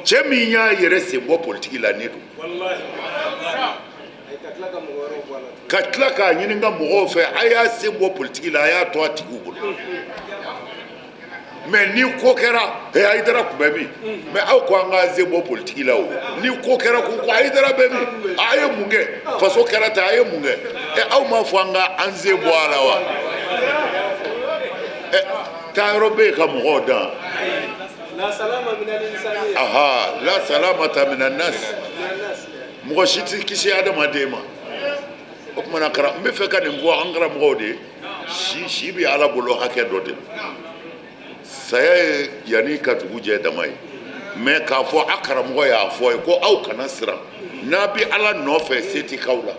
Cɛ min y'a yɛrɛ sen bɔ politiki la, ne don. Ka tila k'a ɲini ka mɔgɔw fɛ, a y'a sen bɔ politiki la, a y'a to a tigiw bolo. Mais ni ko kɛra, ɛ, Hayidara tun bɛ min? Mais aw ko an k'an sen bɔ politiki la o. Ni ko kɛra, ko Hayidara bɛ min? A ye mun kɛ? Faso kɛra tan, a ye mun kɛ? Ɛ, aw m'a fɔ an ka an sen bɔ a la wa? Ɛ, taayɔrɔ bɛ yen ka mɔgɔw dan. Aha, la salamata mina nas, mɔgɔ si tɛ kisi adamaden ma. O tuma na, kara n bɛ fɛ ka nin fɔ an karamɔgɔw de ye. Si si bɛ Ala bolo hakɛ dɔ de la. Saya ye yanni ka dugu jɛ dama ye. Mais k'a fɔ a karamɔgɔ y'a fɔ ye ko aw kana siran, n'a bɛ Ala nɔfɛ, se tɛ k'aw la.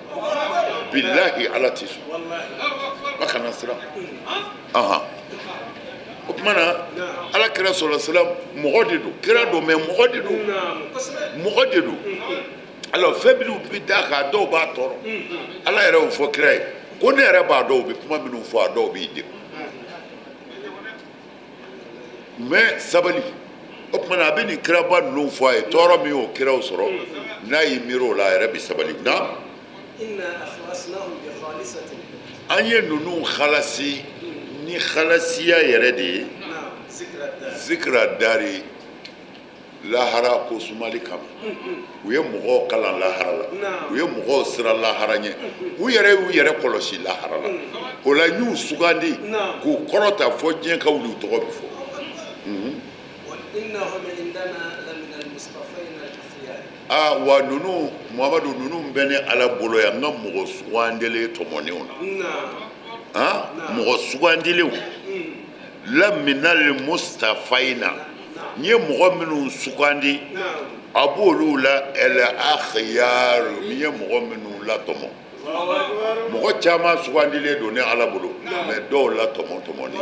Bilahi, Ala tɛ sɔn, a kana siran. Ahan, o tuma na, Ala kira sɔrɔ siran, mɔgɔ de don, kira don, mais mɔgɔ de don, mɔgɔ de don. Alors fɛn minnu bɛ d'a kan, dɔw b'a tɔɔrɔ. Ala yɛrɛ y'o fɔ kira ye ko ne yɛrɛ b'a dɔn, u bɛ kuma minnu fɔ, a dɔw b'i degun, mais sabali. O tuma na, a bɛ nin kiraba ninnu fɔ a ye, tɔɔrɔ min y'o kiraw sɔrɔ, n'a y'i miiri o la, a yɛrɛ bɛ sabali. Na an ye ninnu halasi ni halasiya yɛrɛ de ye, zikira dari, lahara ko sumali kama. U ye mɔgɔw kalan lahara la, u ye mɔgɔw siran lahara ɲɛ, u yɛrɛ y'u yɛrɛ kɔlɔsi lahara la. O la, n y'u sugandi k'u kɔrɔta fɔ diɲɛ ka wuli, u tɔgɔ bɛ fɔ. Aa, wa ninnu, Muhamadu, ninnu bɛ ne Ala bolo yan, n ka mɔgɔ sugandilen tɔmɔnenw na, han, mɔgɔ sugandilenw, laminal mustafayina, n ye mɔgɔ minnu sugandi, a b'olu la, el akhyar, n ye mɔgɔ minnu latɔmɔ. Mɔgɔ caman sugandilen don ne Ala bolo, mais dɔw latɔmɔ tɔmɔnen.